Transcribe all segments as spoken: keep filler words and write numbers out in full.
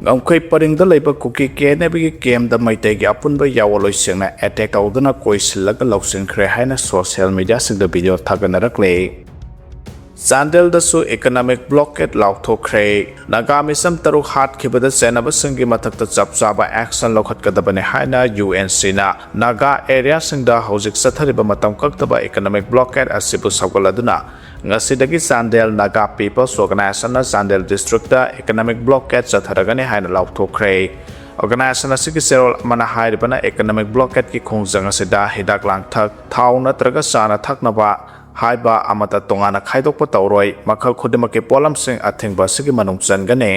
ꯀꯥꯡꯈꯩ ꯄꯔꯤꯡꯗ ꯂꯩꯕ ꯀꯨꯀꯤ ꯀꯦꯅꯦꯕꯤꯒꯤ ꯀꯦꯝꯗ ꯃꯩꯇꯩꯒꯤ ꯑꯄꯨꯟꯕ ꯌꯥꯑꯣꯟꯂꯣꯏꯁꯤꯡꯅ ꯑꯦꯇꯦꯛ ꯇꯧꯗꯨꯅ ꯀꯣꯏꯁꯤꯜꯂꯒ ꯂꯧꯁꯤꯟꯈ꯭ꯔꯦ ꯍꯥꯏꯅ ꯁꯣꯁꯤꯌꯦꯜ ꯃꯤꯗꯤꯌꯥꯁꯤꯡꯗ ꯚꯤꯗꯤꯑꯣ ꯊꯥꯒꯠꯅꯔꯛꯂꯦ꯫ ꯆꯥꯟꯗꯦꯜꯗꯁꯨ ꯏꯀꯣꯅꯣꯃꯤꯛ ꯕ꯭ꯂꯣꯀꯦꯠ ꯂꯥꯎꯊꯣꯛꯈ꯭ꯔꯦ꯫ ꯅꯥꯒꯥ ꯃꯤꯆꯝ ꯇꯔꯨꯛ ꯍꯥꯠꯈꯤꯕꯗ ꯆꯦꯟꯅꯕꯁꯤꯡꯒꯤ ꯃꯊꯛꯇ ꯆꯞ ꯆꯥꯕ ꯑꯦꯛꯁꯟ ꯂꯧꯈꯠꯀꯗꯕꯅꯤ ꯍꯥꯏꯅ ꯌꯨ ꯑꯦꯟ ꯁꯤꯅ ꯅꯥꯒꯥ ꯑꯦꯔꯤꯌꯥꯁꯤꯡꯗ ꯍꯧꯖꯤꯛ ꯆꯠꯊꯔꯤꯕ ꯃꯇꯝ ꯀꯛꯇꯕ ꯏꯀꯣꯅꯣꯃꯤꯛ ꯕ꯭ꯂꯣꯀꯦꯠ ꯑꯁꯤꯕꯨ ꯁꯧꯒꯠꯂꯗꯨꯅ ꯉꯁꯤꯗꯒꯤ ꯆꯥꯟꯗꯦꯜ ꯅꯥꯒꯥ ꯄꯤꯄꯜꯁ ꯑꯣꯔꯒꯅꯥꯏꯖꯦꯁꯟꯅ ꯆꯥꯟꯗꯦꯜ ꯗꯤꯁꯇ꯭ꯔꯤꯛꯇ ꯏꯀꯣꯅꯣꯃꯤꯛ ꯕ꯭ꯂꯣꯀꯦꯠ ꯆꯠꯊꯔꯒꯅꯤ ꯍꯥꯏꯅ ꯂꯥꯎꯊꯣꯛꯈ꯭ꯔꯦ꯫ ꯑꯣꯔꯒꯅꯥꯏꯖꯦꯁꯟ ꯑꯁꯤꯒꯤ ꯆꯦꯔꯣꯜ ꯑꯃꯅ ꯍꯥꯏꯔꯤꯕꯅ ꯏꯀꯣꯅꯣꯃꯤꯛ ꯕ꯭ꯂꯣꯀꯦꯠꯀꯤ ꯈꯣꯡꯖꯪ ꯑꯁꯤꯗ ꯍꯤꯗꯥꯛ ꯂꯥꯡꯊꯛ, ꯊꯥꯎ ꯅꯠꯇ꯭ꯔꯒ ꯆꯥꯅ ꯊꯛꯅꯕ ꯍꯥꯏꯕ ꯑꯃꯠꯇ ꯇꯣꯉꯥꯟꯅ ꯈꯥꯏꯗꯣꯛꯄ ꯇꯧꯔꯣꯏ꯫ ꯃꯈꯜ ꯈꯨꯗꯤꯡꯃꯛꯀꯤ ꯄꯣꯠꯂꯝꯁꯤꯡ ꯑꯊꯤꯡꯕ ꯑꯁꯤꯒꯤ ꯃꯅꯨꯡ ꯆꯟꯒꯅꯤ꯫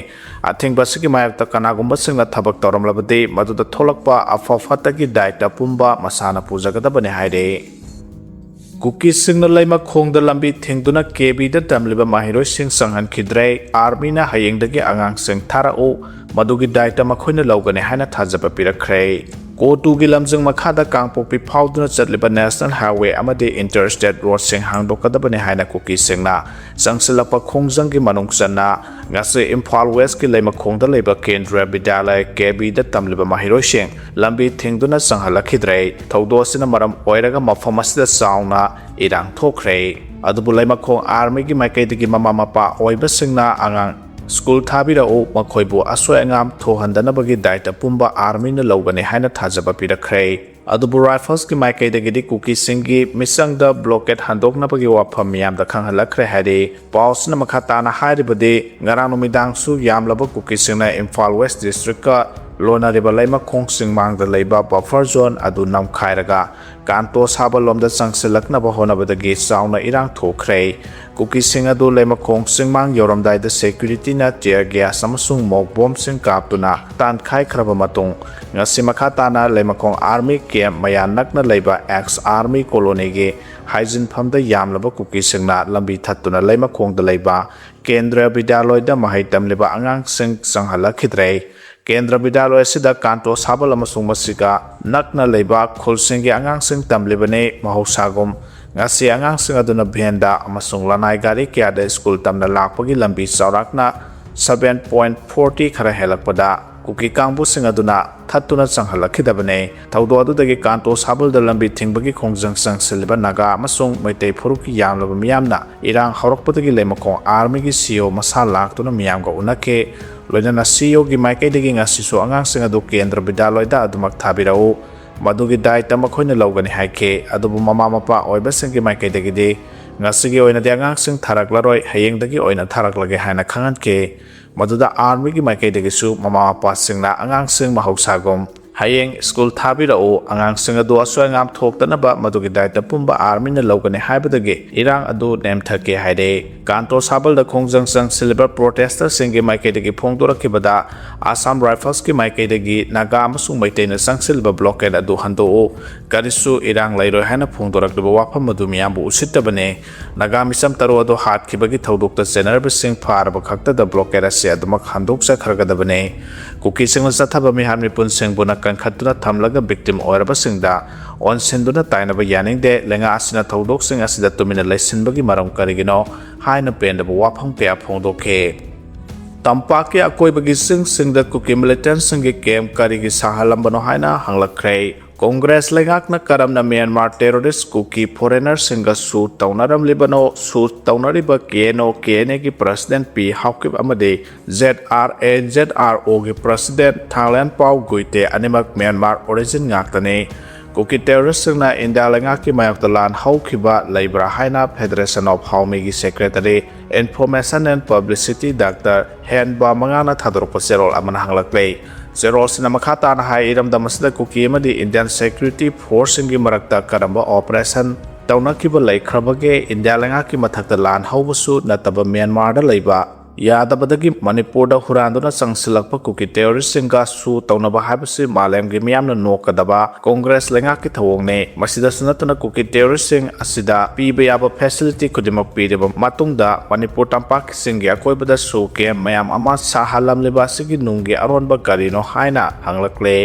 ꯑꯊꯤꯡꯕ ꯑꯁꯤꯒꯤ ꯃꯥꯌꯣꯛꯇ ꯀꯅꯥꯒꯨꯝꯕꯁꯤꯡꯅ ꯊꯕꯛ ꯇꯧꯔꯝꯂꯕꯗꯤ ꯃꯗꯨꯗ ꯊꯣꯛꯂꯛꯄ ꯑꯐ ꯐꯠꯇꯒꯤ ꯗꯥꯏꯇ ꯄꯨꯝꯕ ꯃꯁꯥꯅ ꯄꯨꯖꯒꯗꯕꯅꯤ ꯍꯥꯏꯔꯤ꯫ ꯀꯨꯀꯤꯁꯤꯡꯅ ꯂꯩꯃꯈꯣꯡꯗ ꯂꯝꯕꯤ ꯊꯤꯡꯗꯨꯅ ꯀꯦꯕꯤꯗ ꯇꯝꯂꯤꯕ ꯃꯍꯩꯔꯣꯏꯁꯤꯡ ꯆꯪꯍꯟꯈꯤꯗ꯭ꯔꯦ꯫ ꯑꯥꯔꯃꯤꯅ ꯍꯌꯦꯡꯗꯒꯤ ꯑꯉꯥꯡꯁꯤꯡ ꯊꯥꯔꯛꯎ, ꯃꯗꯨꯒꯤ ꯗꯥꯏꯇ ꯃꯈꯣꯏꯅ ꯂꯧꯒꯅꯤ ꯍꯥꯏꯅ ꯊꯥꯖꯕ ꯄꯤꯔꯛꯈ꯭ꯔꯦ꯫ ꯀꯣꯇꯨꯒꯤ ꯂꯝꯖꯤꯡ ꯃꯈꯥꯗ ꯀꯥꯡꯄꯣꯛꯄꯤ ꯐꯥꯎꯗꯨꯅ ꯆꯠꯂꯤꯕ ꯅꯦꯁꯅꯦꯜ ꯍꯥꯏꯋꯦ ꯑꯃꯗꯤ ꯏꯟꯇꯔꯁ꯭ꯇꯦꯠ ꯔꯣꯗꯁꯤꯡ ꯍꯥꯡꯗꯣꯛꯀꯗꯕꯅꯤ ꯍꯥꯏꯅ ꯀꯨꯀꯤꯁꯤꯡꯅ ꯆꯪꯁꯤꯜꯂꯛꯄ ꯈꯣꯡꯖꯪꯒꯤ ꯃꯅꯨꯡ ꯆꯟꯅ ꯉꯁꯤ ꯏꯝꯐꯥꯜ ꯋꯦꯁꯀꯤ ꯂꯩꯃꯈꯣꯡꯗ ꯂꯩꯕ ꯀꯦꯟꯗ꯭ꯔꯤꯌ ꯕꯤꯗ꯭ꯌꯥꯂꯌ ꯀꯦꯕꯤꯗ ꯇꯝꯂꯤꯕ ꯃꯍꯩꯔꯣꯏꯁꯤꯡ ꯂꯝꯕꯤ ꯊꯤꯡꯗꯨꯅ ꯆꯪꯍꯜꯂꯛꯈꯤꯗ꯭ꯔꯦ꯫ ꯊꯧꯗꯣꯛ ꯑꯁꯤꯅ ꯃꯔꯝ ꯑꯣꯏꯔꯒ ꯃꯐꯝ ꯑꯁꯤꯗ ꯆꯥꯎꯅ ꯏꯔꯥꯡ ꯊꯣꯛꯈ꯭ꯔꯦ꯫ ꯑꯗꯨꯕꯨ ꯂꯩꯃꯈꯣꯡ ꯑꯥꯔꯃꯤꯒꯤ ꯃꯥꯏꯀꯩꯗꯒꯤ ꯃꯃꯥ ꯃꯄꯥ ꯑꯣꯏꯕꯁꯤꯡꯅ ꯑꯉꯥꯡ ꯁ꯭ꯀꯨꯜ ꯊꯥꯕꯤꯔꯛꯎ, ꯃꯈꯣꯏꯕꯨ ꯑꯁꯣꯏ ꯑꯉꯥꯝ ꯊꯣꯛꯍꯟꯗꯅꯕꯒꯤ ꯗꯥꯏꯇ ꯄꯨꯝꯕ ꯑꯥꯔꯃꯤꯅ ꯂꯧꯒꯅꯤ ꯍꯥꯏꯅ ꯊꯥꯖꯕ ꯄꯤꯔꯛꯈ꯭ꯔꯦ꯫ ꯑꯗꯨꯕꯨ ꯔꯥꯏꯐꯜꯁꯀꯤ ꯃꯥꯏꯀꯩꯗꯒꯤꯗꯤ ꯀꯨꯀꯤꯁꯤꯡꯒꯤ ꯃꯤꯆꯪꯗ ꯕ꯭ꯂꯣꯀꯦꯠ ꯍꯟꯗꯣꯛꯅꯕꯒꯤ ꯋꯥꯐꯝ ꯃꯤꯌꯥꯝꯗ ꯈꯪꯍꯜꯂꯛꯈ꯭ꯔꯦ ꯍꯥꯏꯔꯤ꯫ ꯄꯥꯎ ꯑꯁꯤꯅ ꯃꯈꯥ ꯇꯥꯅ ꯍꯥꯏꯔꯤꯕꯗꯤ, ꯉꯔꯥꯡ ꯅꯨꯃꯤꯗꯥꯡꯁꯨ ꯌꯥꯝꯂꯕ ꯀꯨꯀꯤꯁꯤꯡꯅ ꯏꯝꯐꯥꯜ ꯋꯦꯁ ꯗꯤꯁꯇ꯭ꯔꯤꯛꯀ ꯂꯣꯟꯅꯔꯤꯕ ꯂꯩꯃꯈꯣꯡ ꯆꯤꯡꯃꯥꯡꯗ ꯂꯩꯕ ꯕꯐꯔ ꯖꯣꯟ ꯑꯗꯨ ꯅꯝꯈꯥꯏꯔꯒ ꯀꯥꯟꯇꯣ ꯁꯥꯕ ꯂꯣꯝꯗ ꯆꯪꯁꯤꯜꯂꯛꯅꯕ ꯍꯣꯠꯅꯕꯗꯒꯤ ꯆꯥꯎꯅ ꯏꯔꯥꯡ ꯊꯣꯛꯈ꯭ꯔꯦ꯫ ꯀꯨꯀꯤꯁꯤꯡ ꯑꯗꯨ ꯂꯩꯃꯈꯣꯡ ꯆꯤꯡꯃꯥꯡ ꯌꯧꯔꯝꯗꯥꯏꯗ ꯁꯦꯀ꯭ꯌꯨꯔꯤꯇꯤꯅ ꯇꯤꯌꯔ ꯒ꯭ꯌꯥꯁ ꯑꯃꯁꯨꯡ ꯃꯣꯛ ꯕꯣꯝꯁꯤꯡ ꯀꯥꯞꯇꯨꯅ ꯇꯥꯟꯈꯥꯏꯈ꯭ꯔꯕ ꯃꯇꯨꯡ, ꯉꯁꯤ ꯃꯈꯥ ꯇꯥꯅ ꯂꯩꯃꯈꯣꯡ ꯑꯥꯔꯃꯤ ꯀꯦꯝꯞ ꯃꯌꯥ ꯅꯛꯅ ꯂꯩꯕ ꯑꯦꯛꯁ ꯑꯥꯔꯃꯤ ꯀꯣꯂꯣꯅꯤꯒꯤ ꯍꯥꯏꯖꯤꯟꯐꯝꯗ ꯌꯥꯝꯂꯕ ꯀꯨꯀꯤꯁꯤꯡꯅ ꯂꯝꯕꯤ ꯊꯠꯇꯨꯅ ꯂꯩꯃꯈꯣꯡꯗ ꯂꯩꯕ ꯀꯦꯟꯗ꯭ꯔ ꯕꯤꯗ꯭ꯌꯥꯂꯣꯏꯗ ꯃꯍꯩ ꯇꯝꯂꯤꯕ ꯑꯉꯥꯡꯁꯤꯡ ꯆꯪꯍꯜꯂꯛꯈꯤꯗ꯭ꯔꯦ꯫ ꯀꯦꯟꯗ꯭ꯔ ꯕꯤꯗ꯭ꯌꯥꯂꯣꯏ ꯑꯁꯤꯗ ꯀꯥꯟꯇꯣ ꯁꯥꯕꯜ ꯑꯃꯁꯨꯡ ꯃꯁꯤꯒ ꯅꯛꯅ ꯂꯩꯕ ꯈꯨꯜꯁꯤꯡꯒꯤ ꯑꯉꯥꯡꯁꯤꯡ ꯇꯝꯂꯤꯕꯅꯤ꯫ ꯃꯍꯧꯁꯥꯒꯨꯝ, ꯉꯁꯤ ꯑꯉꯥꯡꯁꯤꯡ ꯑꯗꯨꯅ ꯚꯦꯟꯗ ꯑꯃꯁꯨꯡ ꯂꯅꯥꯏ ꯒꯥꯔꯤ ꯀꯌꯥꯗ ꯁ꯭ꯀꯨꯜ ꯇꯝꯅ ꯂꯥꯛꯄꯒꯤ ꯂꯝꯕꯤ ꯆꯥꯎꯔꯥꯛꯅ seven point forty ꯈꯔ ꯍꯦꯜꯂꯛꯄꯗ ꯀꯨꯀꯤ ꯀꯥꯡꯕꯨꯁꯤꯡ ꯑꯗꯨꯅ ꯊꯠꯇꯨꯅ ꯆꯪꯍꯜꯂꯛꯈꯤꯗꯕꯅꯤ꯫ ꯊꯧꯗꯣꯛ ꯑꯗꯨꯗꯒꯤ ꯀꯥꯟꯇꯣ ꯁꯥꯕꯜꯗ ꯂꯝꯕꯤ ꯊꯤꯡꯕꯒꯤ ꯈꯣꯡꯖꯪ ꯆꯪꯁꯤꯜꯂꯤꯕ ꯅꯥꯒꯥ ꯑꯃꯁꯨꯡ ꯃꯩꯇꯩ ꯐꯨꯔꯨꯞꯀꯤ ꯌꯥꯝꯂꯕ ꯃꯤꯌꯥꯝꯅ ꯏꯔꯥꯡ ꯍꯧꯔꯛꯄꯗꯒꯤ ꯂꯩꯃꯈꯣꯡ ꯑꯥꯔꯃꯤꯒꯤ ꯁꯤꯏꯑꯣ ꯃꯁꯥ ꯂꯥꯛꯇꯨꯅ ꯃꯤꯌꯥꯝꯒ ꯎꯅꯈꯤ꯫ ꯂꯣꯏꯅꯅ ꯁꯤꯏꯑꯣꯒꯤ ꯃꯥꯏꯀꯩꯗꯒꯤ ꯉꯁꯤꯁꯨ ꯑꯉꯥꯡꯁꯤꯡ ꯑꯗꯨ ꯀꯦꯟꯗ꯭ꯔ ꯕꯤꯗ꯭ꯌꯥꯂꯣꯏꯗ ꯑꯗꯨꯃꯛ ꯊꯥꯕꯤꯔꯛꯎ, ꯃꯗꯨꯒꯤ ꯗꯥꯏꯇ ꯃꯈꯣꯏꯅ ꯂꯧꯒꯅꯤ ꯍꯥꯏꯈꯤ꯫ ꯑꯗꯨꯕꯨ ꯃꯃꯥ ꯃꯄꯥ ꯑꯣꯏꯕꯁꯤꯡꯒꯤ ꯃꯥꯏꯀꯩꯗꯒꯤꯗꯤ ꯉꯁꯤꯒꯤ ꯑꯣꯏꯅꯗꯤ ꯑꯉꯥꯡꯁꯤꯡ ꯊꯥꯔꯛꯂꯔꯣꯏ, ꯍꯌꯦꯡꯗꯒꯤ ꯑꯣꯏꯅ ꯊꯥꯔꯛꯂꯒꯦ ꯍꯥꯏꯅ ꯈꯪꯍꯟꯈꯤ꯫ ꯃꯗꯨꯗ ꯑꯥꯔꯃꯤꯒꯤ ꯃꯥꯏꯀꯩꯗꯒꯤꯁꯨ ꯃꯃꯥ ꯃꯄꯥꯁꯤꯡꯅ ꯑꯉꯥꯡꯁꯤꯡ ꯃꯍꯧꯁꯥꯒꯨꯝ ꯍꯌꯦꯡ ꯁ꯭ꯀꯨꯜ ꯊꯥꯕꯤꯔꯛꯎ, ꯑꯉꯥꯡꯁꯤꯡ ꯑꯗꯨ ꯑꯁꯣꯏ ꯑꯉꯥꯝ ꯊꯣꯛꯇꯅꯕ ꯃꯗꯨꯒꯤ ꯗꯥꯏꯇ ꯄꯨꯝꯕ ꯑꯥꯔꯃꯤꯅ ꯂꯧꯒꯅꯤ ꯍꯥꯏꯕꯗꯒꯤ ꯏꯔꯥꯡ ꯑꯗꯨ ꯅꯦꯝꯊꯈꯤ ꯍꯥꯏꯔꯦ꯫ ꯀꯥꯟꯇꯣ ꯁꯥꯕꯜꯗ ꯈꯣꯡꯖꯪ ꯆꯪꯁꯤꯜꯂꯤꯕ ꯄ꯭ꯔꯣꯇꯦꯁꯇꯔꯁꯤꯡꯒꯤ ꯃꯥꯏꯀꯩꯗꯒꯤ ꯐꯣꯡꯗꯣꯔꯛꯈꯤꯕꯗ ꯑꯁꯥꯝ ꯔꯥꯏꯐꯜꯁꯀꯤ ꯃꯥꯏꯀꯩꯗꯒꯤ ꯅꯥꯒꯥ ꯑꯃꯁꯨꯡ ꯃꯩꯇꯩꯅ ꯆꯪꯁꯤꯜꯂꯤꯕ ꯕ꯭ꯂꯣꯀꯦꯠ ꯑꯗꯨ ꯍꯟꯗꯣꯛꯎ, ꯀꯔꯤꯁꯨ ꯏꯔꯥꯡ ꯂꯩꯔꯣꯏ ꯍꯥꯏꯅ ꯐꯣꯡꯗꯣꯔꯛꯂꯤꯕ ꯋꯥꯐꯝ ꯑꯗꯨ ꯃꯤꯌꯥꯝꯕꯨ ꯎꯁꯤꯠꯇꯕꯅꯤ꯫ ꯅꯥꯒꯥ ꯃꯤꯆꯝ ꯇꯔꯨꯛ ꯑꯗꯨ ꯍꯥꯠꯈꯤꯕꯒꯤ ꯊꯧꯗꯣꯛꯇ ꯆꯦꯟꯅꯔꯤꯕꯁꯤꯡ ꯐꯥꯔꯕ ꯈꯛꯇꯗ ꯕ꯭ꯂꯣꯀꯦꯠ ꯑꯁꯤ ꯑꯗꯨꯃꯛ ꯍꯟꯗꯣꯛꯆꯈ꯭ꯔꯒꯗꯕꯅꯤ꯫ ꯀꯨꯀꯤꯁꯤꯡꯅ ꯆꯠꯊꯕ ꯃꯤꯍꯥꯠ ꯃꯤꯄꯨꯟꯁꯤꯡꯕꯨꯅ ꯀꯟꯈꯠꯇꯨꯅ ꯊꯝꯂꯒ ꯚꯤꯛꯇꯤꯝ ꯑꯣꯏꯔꯕꯁꯤꯡꯗ ꯑꯣꯟꯁꯤꯟꯗꯨꯅ ꯇꯥꯏꯅꯕ ꯌꯥꯅꯤꯡꯗꯦ꯫ ꯂꯩꯉꯥꯛ ꯑꯁꯤꯅ ꯊꯧꯗꯣꯛꯁꯤꯡ ꯑꯁꯤꯗ ꯇꯨꯃꯤꯟꯅ ꯂꯩꯁꯤꯟꯕꯒꯤ ꯃꯔꯝ ꯀꯔꯤꯒꯤꯅꯣ ꯍꯥꯏꯅ ꯄꯦꯟꯗꯕ ꯋꯥꯐꯝ ꯀꯌꯥ ꯐꯣꯡꯗꯣꯛꯈꯤ꯫ ꯇꯝꯄꯥꯛꯀꯤ ꯑꯀꯣꯏꯕꯒꯤ ꯆꯤꯡꯁꯤꯡꯗ ꯀꯨꯀꯤ ꯃꯤꯂꯤꯇꯦꯟꯠꯁꯤꯡꯒꯤ ꯀꯦꯝꯞ ꯀꯔꯤꯒꯤ ꯁꯥꯍꯜꯂꯝꯕꯅꯣ ꯍꯥꯏꯅ ꯍꯪꯂꯛꯈ꯭ꯔꯦ꯫ ꯀꯣꯡꯒ꯭ꯔꯦꯁ ꯂꯩꯉꯥꯛꯅ ꯀꯔꯝꯅ ꯃ꯭ꯌꯥꯟꯃꯥꯔ ꯇꯦꯔꯣꯔꯤꯁ ꯀꯨꯀꯤ ꯐꯣꯔꯦꯅꯔꯁꯤꯡꯒ ꯁꯨ ꯇꯧꯅꯔꯝꯂꯤꯕꯅꯣ? ꯁꯨ ꯇꯧꯅꯔꯤꯕ ꯀꯦ ꯑꯦꯟ ꯑꯣ, ꯀꯦ ꯑꯦꯟ ꯑꯦꯒꯤ ꯄ꯭ꯔꯁꯤꯗꯦꯟꯠ ꯄꯤ ꯍꯥꯎꯀꯤꯞ ꯑꯃꯗꯤ Z R A Z R ꯑꯣꯒꯤ ꯄ꯭ꯔꯁꯤꯗꯦꯟꯠ ꯊꯥꯡꯂꯦꯟ ꯄꯥꯎ ꯒꯨꯏꯇꯦ ꯑꯅꯤꯃꯛ ꯃ꯭ꯌꯥꯟꯃꯥꯔ ꯑꯣꯔꯤꯖꯤꯟ ꯉꯥꯛꯇꯅꯤ꯫ ꯀꯨꯀꯤ ꯇꯦꯔꯣꯔꯤꯁꯁꯤꯡꯅ ꯏꯟꯗꯤꯌꯥ ꯂꯩꯉꯥꯛꯀꯤ ꯃꯥꯌꯣꯛꯇ ꯂꯥꯟ ꯍꯧꯈꯤꯕ ꯂꯩꯕ꯭ꯔꯥ ꯍꯥꯏꯅ Federation of Haomyꯒꯤ secretary Information and Publicity doctor Henba ꯃꯉꯥꯅ ꯊꯥꯗꯣꯔꯛꯄ ꯆꯦꯔꯣꯜ ꯑꯃꯅ ꯍꯪꯂꯛꯂꯦ꯫ ꯆꯦꯔꯣꯜꯁꯤꯅ ꯃꯈꯥ ꯇꯥꯅ ꯍꯥꯏ, ꯏꯔꯝꯗꯝ ꯑꯁꯤꯗ ꯀꯨꯀꯤ ꯑꯃꯗꯤ ꯏꯟꯗꯤꯌꯥꯟ ꯁꯦꯀ꯭ꯌꯨꯔꯤꯇꯤ ꯐꯣꯔꯁꯁꯤꯡꯒꯤ ꯃꯔꯛꯇ ꯀꯔꯝꯕ ꯑꯣꯄꯔꯦꯁꯟ ꯇꯧꯅꯈꯤꯕ ꯂꯩꯈ꯭ꯔꯕꯒꯦ? ꯏꯟꯗꯤꯌꯥ ꯂꯩꯉꯥꯛꯀꯤ ꯃꯊꯛꯇ ꯂꯥꯟ ꯍꯧꯕꯁꯨ ꯅꯠꯇꯕ ꯃ꯭ꯌꯥꯟꯃꯥꯔꯗ ꯂꯩꯕ ꯌꯥꯗꯕꯗꯒꯤ ꯃꯅꯤꯄꯨꯔꯗ ꯍꯨꯔꯥꯟꯗꯨꯅ ꯆꯪꯁꯤꯜꯂꯛꯄ ꯀꯨꯀꯤ ꯇꯦꯔꯣꯔꯤꯁꯁꯤꯡꯒ ꯁꯨ ꯇꯧꯅꯕ ꯍꯥꯏꯕꯁꯤ ꯃꯥꯂꯦꯝꯒꯤ ꯃꯤꯌꯥꯝꯅ ꯅꯣꯛꯀꯗꯕ ꯀꯣꯡꯒ꯭ꯔꯦꯁ ꯂꯩꯉꯥꯛꯀꯤ ꯊꯧꯑꯣꯡꯅꯤ꯫ ꯃꯁꯤꯗꯁꯨ ꯅꯠꯇꯅ ꯀꯨꯀꯤ ꯇꯦꯔꯣꯔꯤꯁꯁꯤꯡ ꯑꯁꯤꯗ ꯄꯤꯕ ꯌꯥꯕ ꯐꯦꯁꯤꯂꯤꯇꯤ ꯈꯨꯗꯤꯡꯃꯛ ꯄꯤꯔꯕ ꯃꯇꯨꯡꯗ ꯃꯅꯤꯄꯨꯔ ꯇꯝꯄꯥꯛꯀꯤꯁꯤꯡꯒꯤ ꯑꯀꯣꯏꯕꯗ ꯁꯨ ꯀꯦꯝꯞ ꯃꯌꯥꯝ ꯑꯃ ꯁꯥꯍꯜꯂꯝꯂꯤꯕ ꯑꯁꯤꯒꯤ ꯅꯨꯡꯒꯤ ꯑꯔꯣꯟꯕ ꯀꯔꯤꯅꯣ ꯍꯥꯏꯅ ꯍꯪꯂꯛꯂꯦ꯫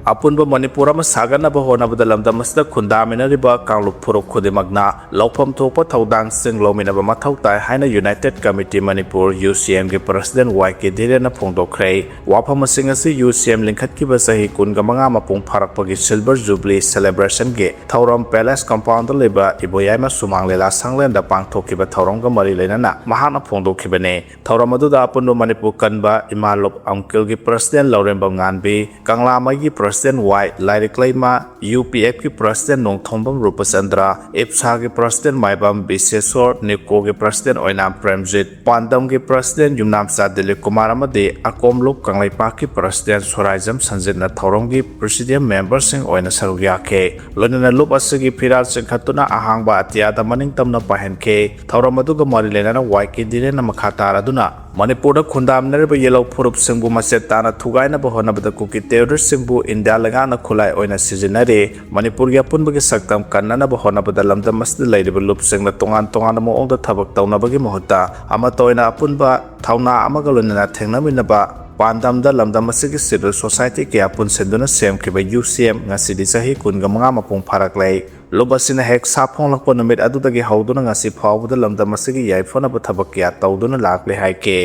ꯑꯄꯨꯟꯕ ꯃꯅꯤꯄꯨꯔ ꯑꯃ ꯁꯥꯒꯠꯅꯕ ꯍꯣꯠꯅꯕꯗ ꯂꯝꯗꯝ ꯑꯁꯤꯗ ꯈꯨꯟꯗꯥꯃꯤꯟꯅꯔꯤꯕ ꯀꯥꯡꯂꯨꯞ ꯐꯨꯔꯨꯞ ꯈꯨꯗꯤꯡꯃꯛꯅ ꯂꯧꯐꯝ ꯊꯣꯛꯄ ꯊꯧꯗꯥꯡꯁꯤꯡ ꯂꯧꯃꯤꯟꯅꯕ ꯃꯊꯧ ꯇꯥꯏ ꯍꯥꯏꯅ United Committee Manipur, UCM, ꯒꯤ President Y K ꯙꯤꯔꯦꯟꯅ ꯐꯣꯡꯗꯣꯛꯈ꯭ꯔꯦ꯫ ꯋꯥꯐꯝꯁꯤꯡ ꯑꯁꯤ UCM ꯂꯤꯡꯈꯠꯈꯤꯕ ꯆꯍꯤ ꯀꯨꯟꯒ ꯃꯉꯥ ꯃꯄꯨꯡ ꯐꯥꯔꯛꯄꯒꯤ Silver Jubilee Celebration ꯒꯤ ꯊꯧꯔꯝ Palace Compound ꯗ ꯂꯩꯕ ꯏꯕꯣꯌꯥꯏꯃ ꯁꯨꯃꯥꯡ ꯂꯤꯂꯥ ꯁꯪꯂꯦꯟꯗ ꯄꯥꯡꯊꯣꯛꯈꯤꯕ ꯊꯧꯔꯝꯒ ꯃꯔꯤ ꯂꯩꯅꯅ ꯃꯍꯥꯛꯅ ꯐꯣꯡꯗꯣꯛꯈꯤꯕꯅꯤ꯫ ꯊꯧꯔꯝ ꯑꯗꯨꯗ ꯑꯄꯨꯟꯕ ꯃꯅꯤꯄꯨꯔ ꯀꯟꯕ ꯏꯃꯥ ꯂꯨꯞ ꯑꯪꯀꯜꯒꯤ President ꯂꯧꯔꯦꯝꯕꯝ ꯉꯥꯟꯕꯤ, ꯀꯪꯂꯥꯃꯩꯒꯤ President ꯋꯥꯏ ꯂꯥꯏꯔꯤꯛꯂꯩꯃ, UPF ꯀꯤ President ꯅꯣꯡꯊꯣꯝꯕꯝ ꯔꯨꯄꯆꯟꯗ꯭ꯔ, ꯏꯞꯁꯥꯒꯤ President ꯃꯥꯏꯕꯝ ꯕꯤꯁꯦꯁꯣꯔ, ꯅꯤꯀꯣꯒꯤ President ꯑꯣꯏꯅꯥꯝ ꯄ꯭ꯔꯦꯝꯖꯤꯠ, ꯄꯥꯟꯗꯝꯒꯤ President ꯌꯨꯝꯅꯥꯝꯆꯥ ꯗꯤꯂꯤꯞ ꯀꯨꯃꯥꯔ ꯑꯃꯗꯤ ꯑꯀꯣꯝ ꯂꯨꯞ ꯀꯪꯂꯩꯄꯥꯛꯀꯤ President ꯁꯣꯔꯥꯏꯖꯝ ꯁꯟꯖꯤꯠꯅ ꯊꯧꯔꯝꯒꯤ Presiding Member ꯁꯤꯡ ꯑꯣꯏꯅ ꯁꯔꯨꯛ ꯌꯥꯈꯤ꯫ ꯂꯣꯏꯅꯅ ꯂꯨꯞ ꯑꯁꯤꯒꯤ ꯐꯤꯔꯥꯜ ꯆꯤꯡꯈꯠꯇꯨꯅ ꯑꯍꯥꯡꯕ ꯑꯇꯤꯌꯥꯗ ꯃꯅꯤꯡ ꯇꯝꯅ ꯄꯥꯏꯍꯟꯈꯤ꯫ ꯊꯧꯔꯝ ꯑꯗꯨꯒ ꯃꯔꯤ ꯂꯩꯅꯅ ꯋꯥꯏ ꯀꯦ ꯙꯤꯔꯦꯟꯅ ꯃꯈꯥ ꯇꯥꯔꯗꯨꯅ ꯃꯅꯤꯄꯨꯔꯗ ꯈꯨꯟꯗꯥꯃꯤꯟꯅꯔꯤꯕ ꯌꯦꯜꯍꯧ ꯐꯨꯔꯨꯞꯁꯤꯡꯕꯨ ꯃꯆꯦꯠ ꯇꯥꯅ ꯊꯨꯒꯥꯏꯅꯕ ꯍꯣꯠꯅꯕꯗ ꯀꯨꯀꯤ terrorist ꯁꯤꯡꯕꯨ ꯏꯟꯗꯤꯌꯥ ꯂꯩꯉꯥꯛꯅ ꯈꯨꯠꯂꯥꯏ ꯑꯣꯏꯅ ꯁꯤꯖꯤꯟꯅꯔꯤ꯫ ꯃꯅꯤꯄꯨꯔꯒꯤ ꯑꯄꯨꯟꯕꯒꯤ ꯁꯛꯇꯝ ꯀꯟꯅꯅꯕ ꯍꯣꯠꯅꯕꯗ ꯂꯝꯗꯝ ꯑꯁꯤꯗ ꯂꯩꯔꯤꯕ ꯂꯨꯞꯁꯤꯡꯅ ꯇꯣꯉꯥꯟ ꯇꯣꯉꯥꯟꯕ ꯃꯑꯣꯡꯗ ꯊꯕꯛ ꯇꯧꯅꯕꯒꯤ ꯃꯍꯨꯠꯇ ꯑꯃꯠꯇ ꯑꯣꯏꯅ ꯑꯄꯨꯟꯕ ꯊꯧꯅꯥ ꯑꯃꯒ ꯂꯣꯏꯅꯅ ꯊꯦꯡꯅꯃꯤꯟꯅꯕ ꯄꯥꯟꯗꯝꯗ ꯂꯝꯗꯝ ꯑꯁꯤꯒꯤ civil society ꯀꯌꯥ ꯄꯨꯟꯁꯤꯟꯗꯨꯅ ꯁꯦꯝꯈꯤꯕ UCM ꯉꯁꯤꯗꯤ ꯆꯍꯤ ꯀꯨꯟꯒ ꯃꯉꯥ ꯃꯄꯨꯡ ꯐꯥꯔꯛꯂꯦ꯫ ꯂꯨꯞ ꯑꯁꯤꯅ ꯍꯦꯛ ꯁꯥ ꯐꯣꯡꯂꯛꯄ ꯅꯨꯃꯤꯠ ꯑꯗꯨꯗꯒꯤ ꯍꯧꯗꯨꯅ ꯉꯁꯤ ꯐꯥꯎꯕꯗ ꯂꯝꯗꯝ ꯑꯁꯤꯒꯤ ꯌꯥꯏꯐꯅꯕ ꯊꯕꯛ ꯀꯌꯥ ꯇꯧꯗꯨꯅ ꯂꯥꯛꯂꯦ ꯍꯥꯏꯈꯤ꯫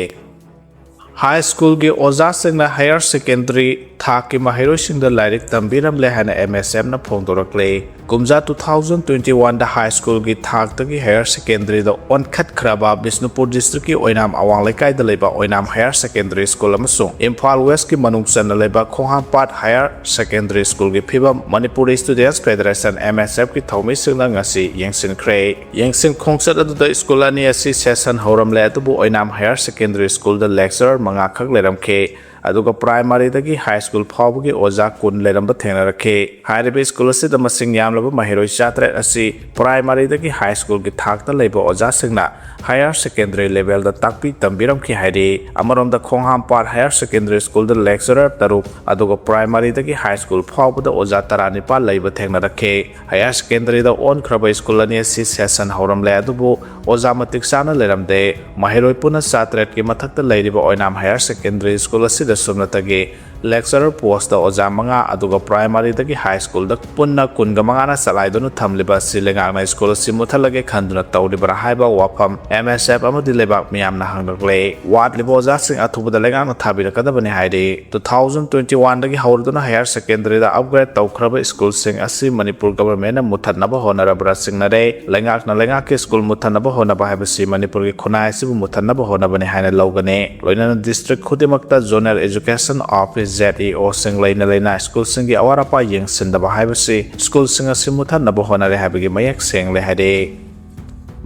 High school ꯒꯤ ꯑꯣꯖꯥꯁꯤꯡꯅ higher secondary ꯊꯥꯛꯀꯤ ꯃꯍꯩꯔꯣꯏꯁꯤꯡꯗ ꯂꯥꯏꯔꯤꯛ ꯇꯝꯕꯤꯔꯝꯂꯦ ꯍꯥꯏꯅ M S F ꯅ ꯐꯣꯡꯗꯣꯔꯛꯂꯦ꯫ ꯀꯨꯝꯖꯥ two thousand twenty one ꯗ high school ꯒꯤ ꯊꯥꯛꯇꯒꯤ higher secondary ꯗ ꯑꯣꯟꯈꯠꯈ꯭ꯔꯕ ꯕꯤꯁꯅꯨꯄꯨꯔ district ꯀꯤ ꯑꯣꯏꯅꯥꯝ ꯑꯋꯥꯡ ꯂꯩꯀꯥꯏꯗ ꯂꯩꯕ ꯑꯣꯏꯅꯥꯝ Higher Secondary School ꯑꯃꯁꯨꯡ ꯏꯝꯐꯥꯜ West ꯀꯤ ꯃꯅꯨꯡ ꯆꯟꯅ ꯂꯩꯕ ꯈꯣꯡꯍꯥꯝꯄꯥꯠ Higher Secondary School ꯒꯤ ꯐꯤꯕꯝ Manipur Students Federation, M S F ꯀꯤ ꯊꯧꯃꯤꯁꯤꯡꯅ ꯉꯁꯤ ꯌꯦꯡꯁꯤꯟꯈ꯭ꯔꯦ꯫ ꯌꯦꯡꯁꯤꯟ ꯈꯣꯡꯆꯠ ꯑꯗꯨꯗ school ꯑꯅꯤ ꯑꯁꯤ session ꯍꯧꯔꯝꯂꯦ, ꯑꯗꯨꯕꯨ ꯑꯣꯏꯅꯥꯝ Higher Secondary School ꯗ lecturer ꯃꯉꯥ ꯈꯛ ꯂꯩꯔꯝꯈꯤ꯫ ꯑꯗꯨꯒ primary ꯗꯒꯤ high school ꯐꯥꯎꯕꯒꯤ ꯑꯣꯖꯥ ꯀꯨꯟ ꯂꯩꯔꯝꯕ ꯊꯦꯡꯅꯔꯛꯈꯤ꯫ ꯍꯥꯏꯔꯤꯕ school ꯑꯁꯤꯗ ꯃꯁꯤꯡ ꯌꯥꯝꯂꯕ ꯃꯍꯩꯔꯣꯏ ꯆꯥꯇꯔꯦꯠ ꯑꯁꯤ primary ꯗꯒꯤ high school ꯒꯤ ꯊꯥꯛꯇ ꯂꯩꯕ ꯑꯣꯖꯥꯁꯤꯡꯅ higher secondary level ꯗ ꯇꯥꯛꯄꯤ ꯇꯝꯕꯤꯔꯝꯈꯤ ꯍꯥꯏꯔꯤ꯫ ꯑꯃꯔꯣꯝꯗ ꯈꯣꯡꯍꯥꯝꯄꯥꯠ Higher Secondary School ꯗ lecturer ꯇꯔꯨꯛ, ꯑꯗꯨꯒ primary ꯗꯒꯤ high school ꯐꯥꯎꯕꯗ ꯑꯣꯖꯥ ꯇꯔꯥꯅꯤꯄꯥꯜ ꯂꯩꯕ ꯊꯦꯡꯅꯔꯛꯈꯤ꯫ Higher secondary ꯗ ꯑꯣꯟꯈ꯭ꯔꯕ school ꯑꯅꯤ ꯑꯁꯤ session ꯍꯧꯔꯝꯂꯦ, ꯑꯗꯨꯕꯨ ꯑꯣꯖꯥ ꯃꯇꯤꯛ ꯆꯥꯅ ꯂꯩꯔꯝꯗꯦ꯫ ꯃꯍꯩꯔꯣꯏ ꯄꯨꯟꯅ ꯆꯥꯇꯔꯦꯠꯀꯤ ꯃꯊꯛꯇ ꯂꯩꯔꯤꯕ ꯑꯣꯏꯅꯥꯝ Higher Secondary School ꯑꯁꯤꯗ ꯁꯨꯞꯅꯇꯒꯤ lecturer post ꯇ ꯑꯣꯖꯥ ꯃꯉꯥ, ꯑꯗꯨꯒ primary ꯗꯒꯤ high school ꯗ ꯄꯨꯟꯅ ꯀꯨꯟꯒ ꯃꯉꯥꯅ ꯆꯂꯥꯏꯗꯨꯅ ꯊꯝꯂꯤꯕ ꯑꯁꯤ ꯂꯩꯉꯥꯛꯅ school ꯑꯁꯤ ꯃꯨꯠꯊꯠꯂꯒꯦ ꯈꯟꯗꯨꯅ ꯇꯧꯔꯤꯕ꯭ꯔꯥ ꯍꯥꯏꯕ ꯋꯥꯐꯝ M S F ꯑꯃꯗꯤ ꯂꯩꯕꯥꯛ ꯃꯤꯌꯥꯝꯅ ꯍꯪꯂꯛꯂꯦ꯫ ꯋꯥꯠꯂꯤꯕ ꯑꯣꯖꯥꯁꯤꯡ ꯑꯊꯨꯕꯗ ꯂꯩꯉꯥꯛꯅ ꯊꯥꯕꯤꯔꯛꯀꯗꯕꯅꯤ ꯍꯥꯏꯔꯤ꯫ Two thousand twenty one ꯗꯒꯤ ꯍꯧꯔꯗꯨꯅ higher secondary ꯗ upgrade ꯇꯧꯈ꯭ꯔꯕ school ꯁꯤꯡ ꯑꯁꯤ ꯃꯅꯤꯄꯨꯔ government ꯅ ꯃꯨꯠꯊꯠꯅꯕ ꯍꯣꯠꯅꯔꯕ꯭ꯔꯥ ꯆꯤꯡꯅꯔꯦ꯫ ꯂꯩꯉꯥꯛꯅ ꯂꯩꯉꯥꯛꯀꯤ school ꯃꯨꯠꯊꯠꯅꯕ ꯍꯣꯠꯅꯕ ꯍꯥꯏꯕꯁꯤ ꯃꯅꯤꯄꯨꯔꯒꯤ ꯈꯨꯟꯅꯥꯏ ꯑꯁꯤꯕꯨ ꯃꯨꯠꯊꯠꯅꯕ ꯍꯣꯠꯅꯕꯅꯤ ꯍꯥꯏꯅ ꯂꯧꯒꯅꯤ꯫ ꯂꯣꯏꯅꯅ district ꯈꯨꯗꯤꯡꯃꯛꯇ Zonal Education Office, Z E O ꯁꯤꯡ ꯂꯩꯅ ꯂꯩꯅ school ꯁꯤꯡꯒꯤ ꯑꯋꯥꯠ ꯑꯄꯥ ꯌꯦꯡꯁꯤꯟꯗꯕ ꯍꯥꯏꯕꯁꯤ school ꯁꯤꯡ ꯑꯁꯤ ꯃꯨꯠꯊꯠꯅꯕ ꯍꯣꯠꯅꯔꯦ ꯍꯥꯏꯕꯒꯤ ꯃꯌꯦꯛ ꯁꯦꯡꯂꯦ ꯍꯥꯏꯔꯤ꯫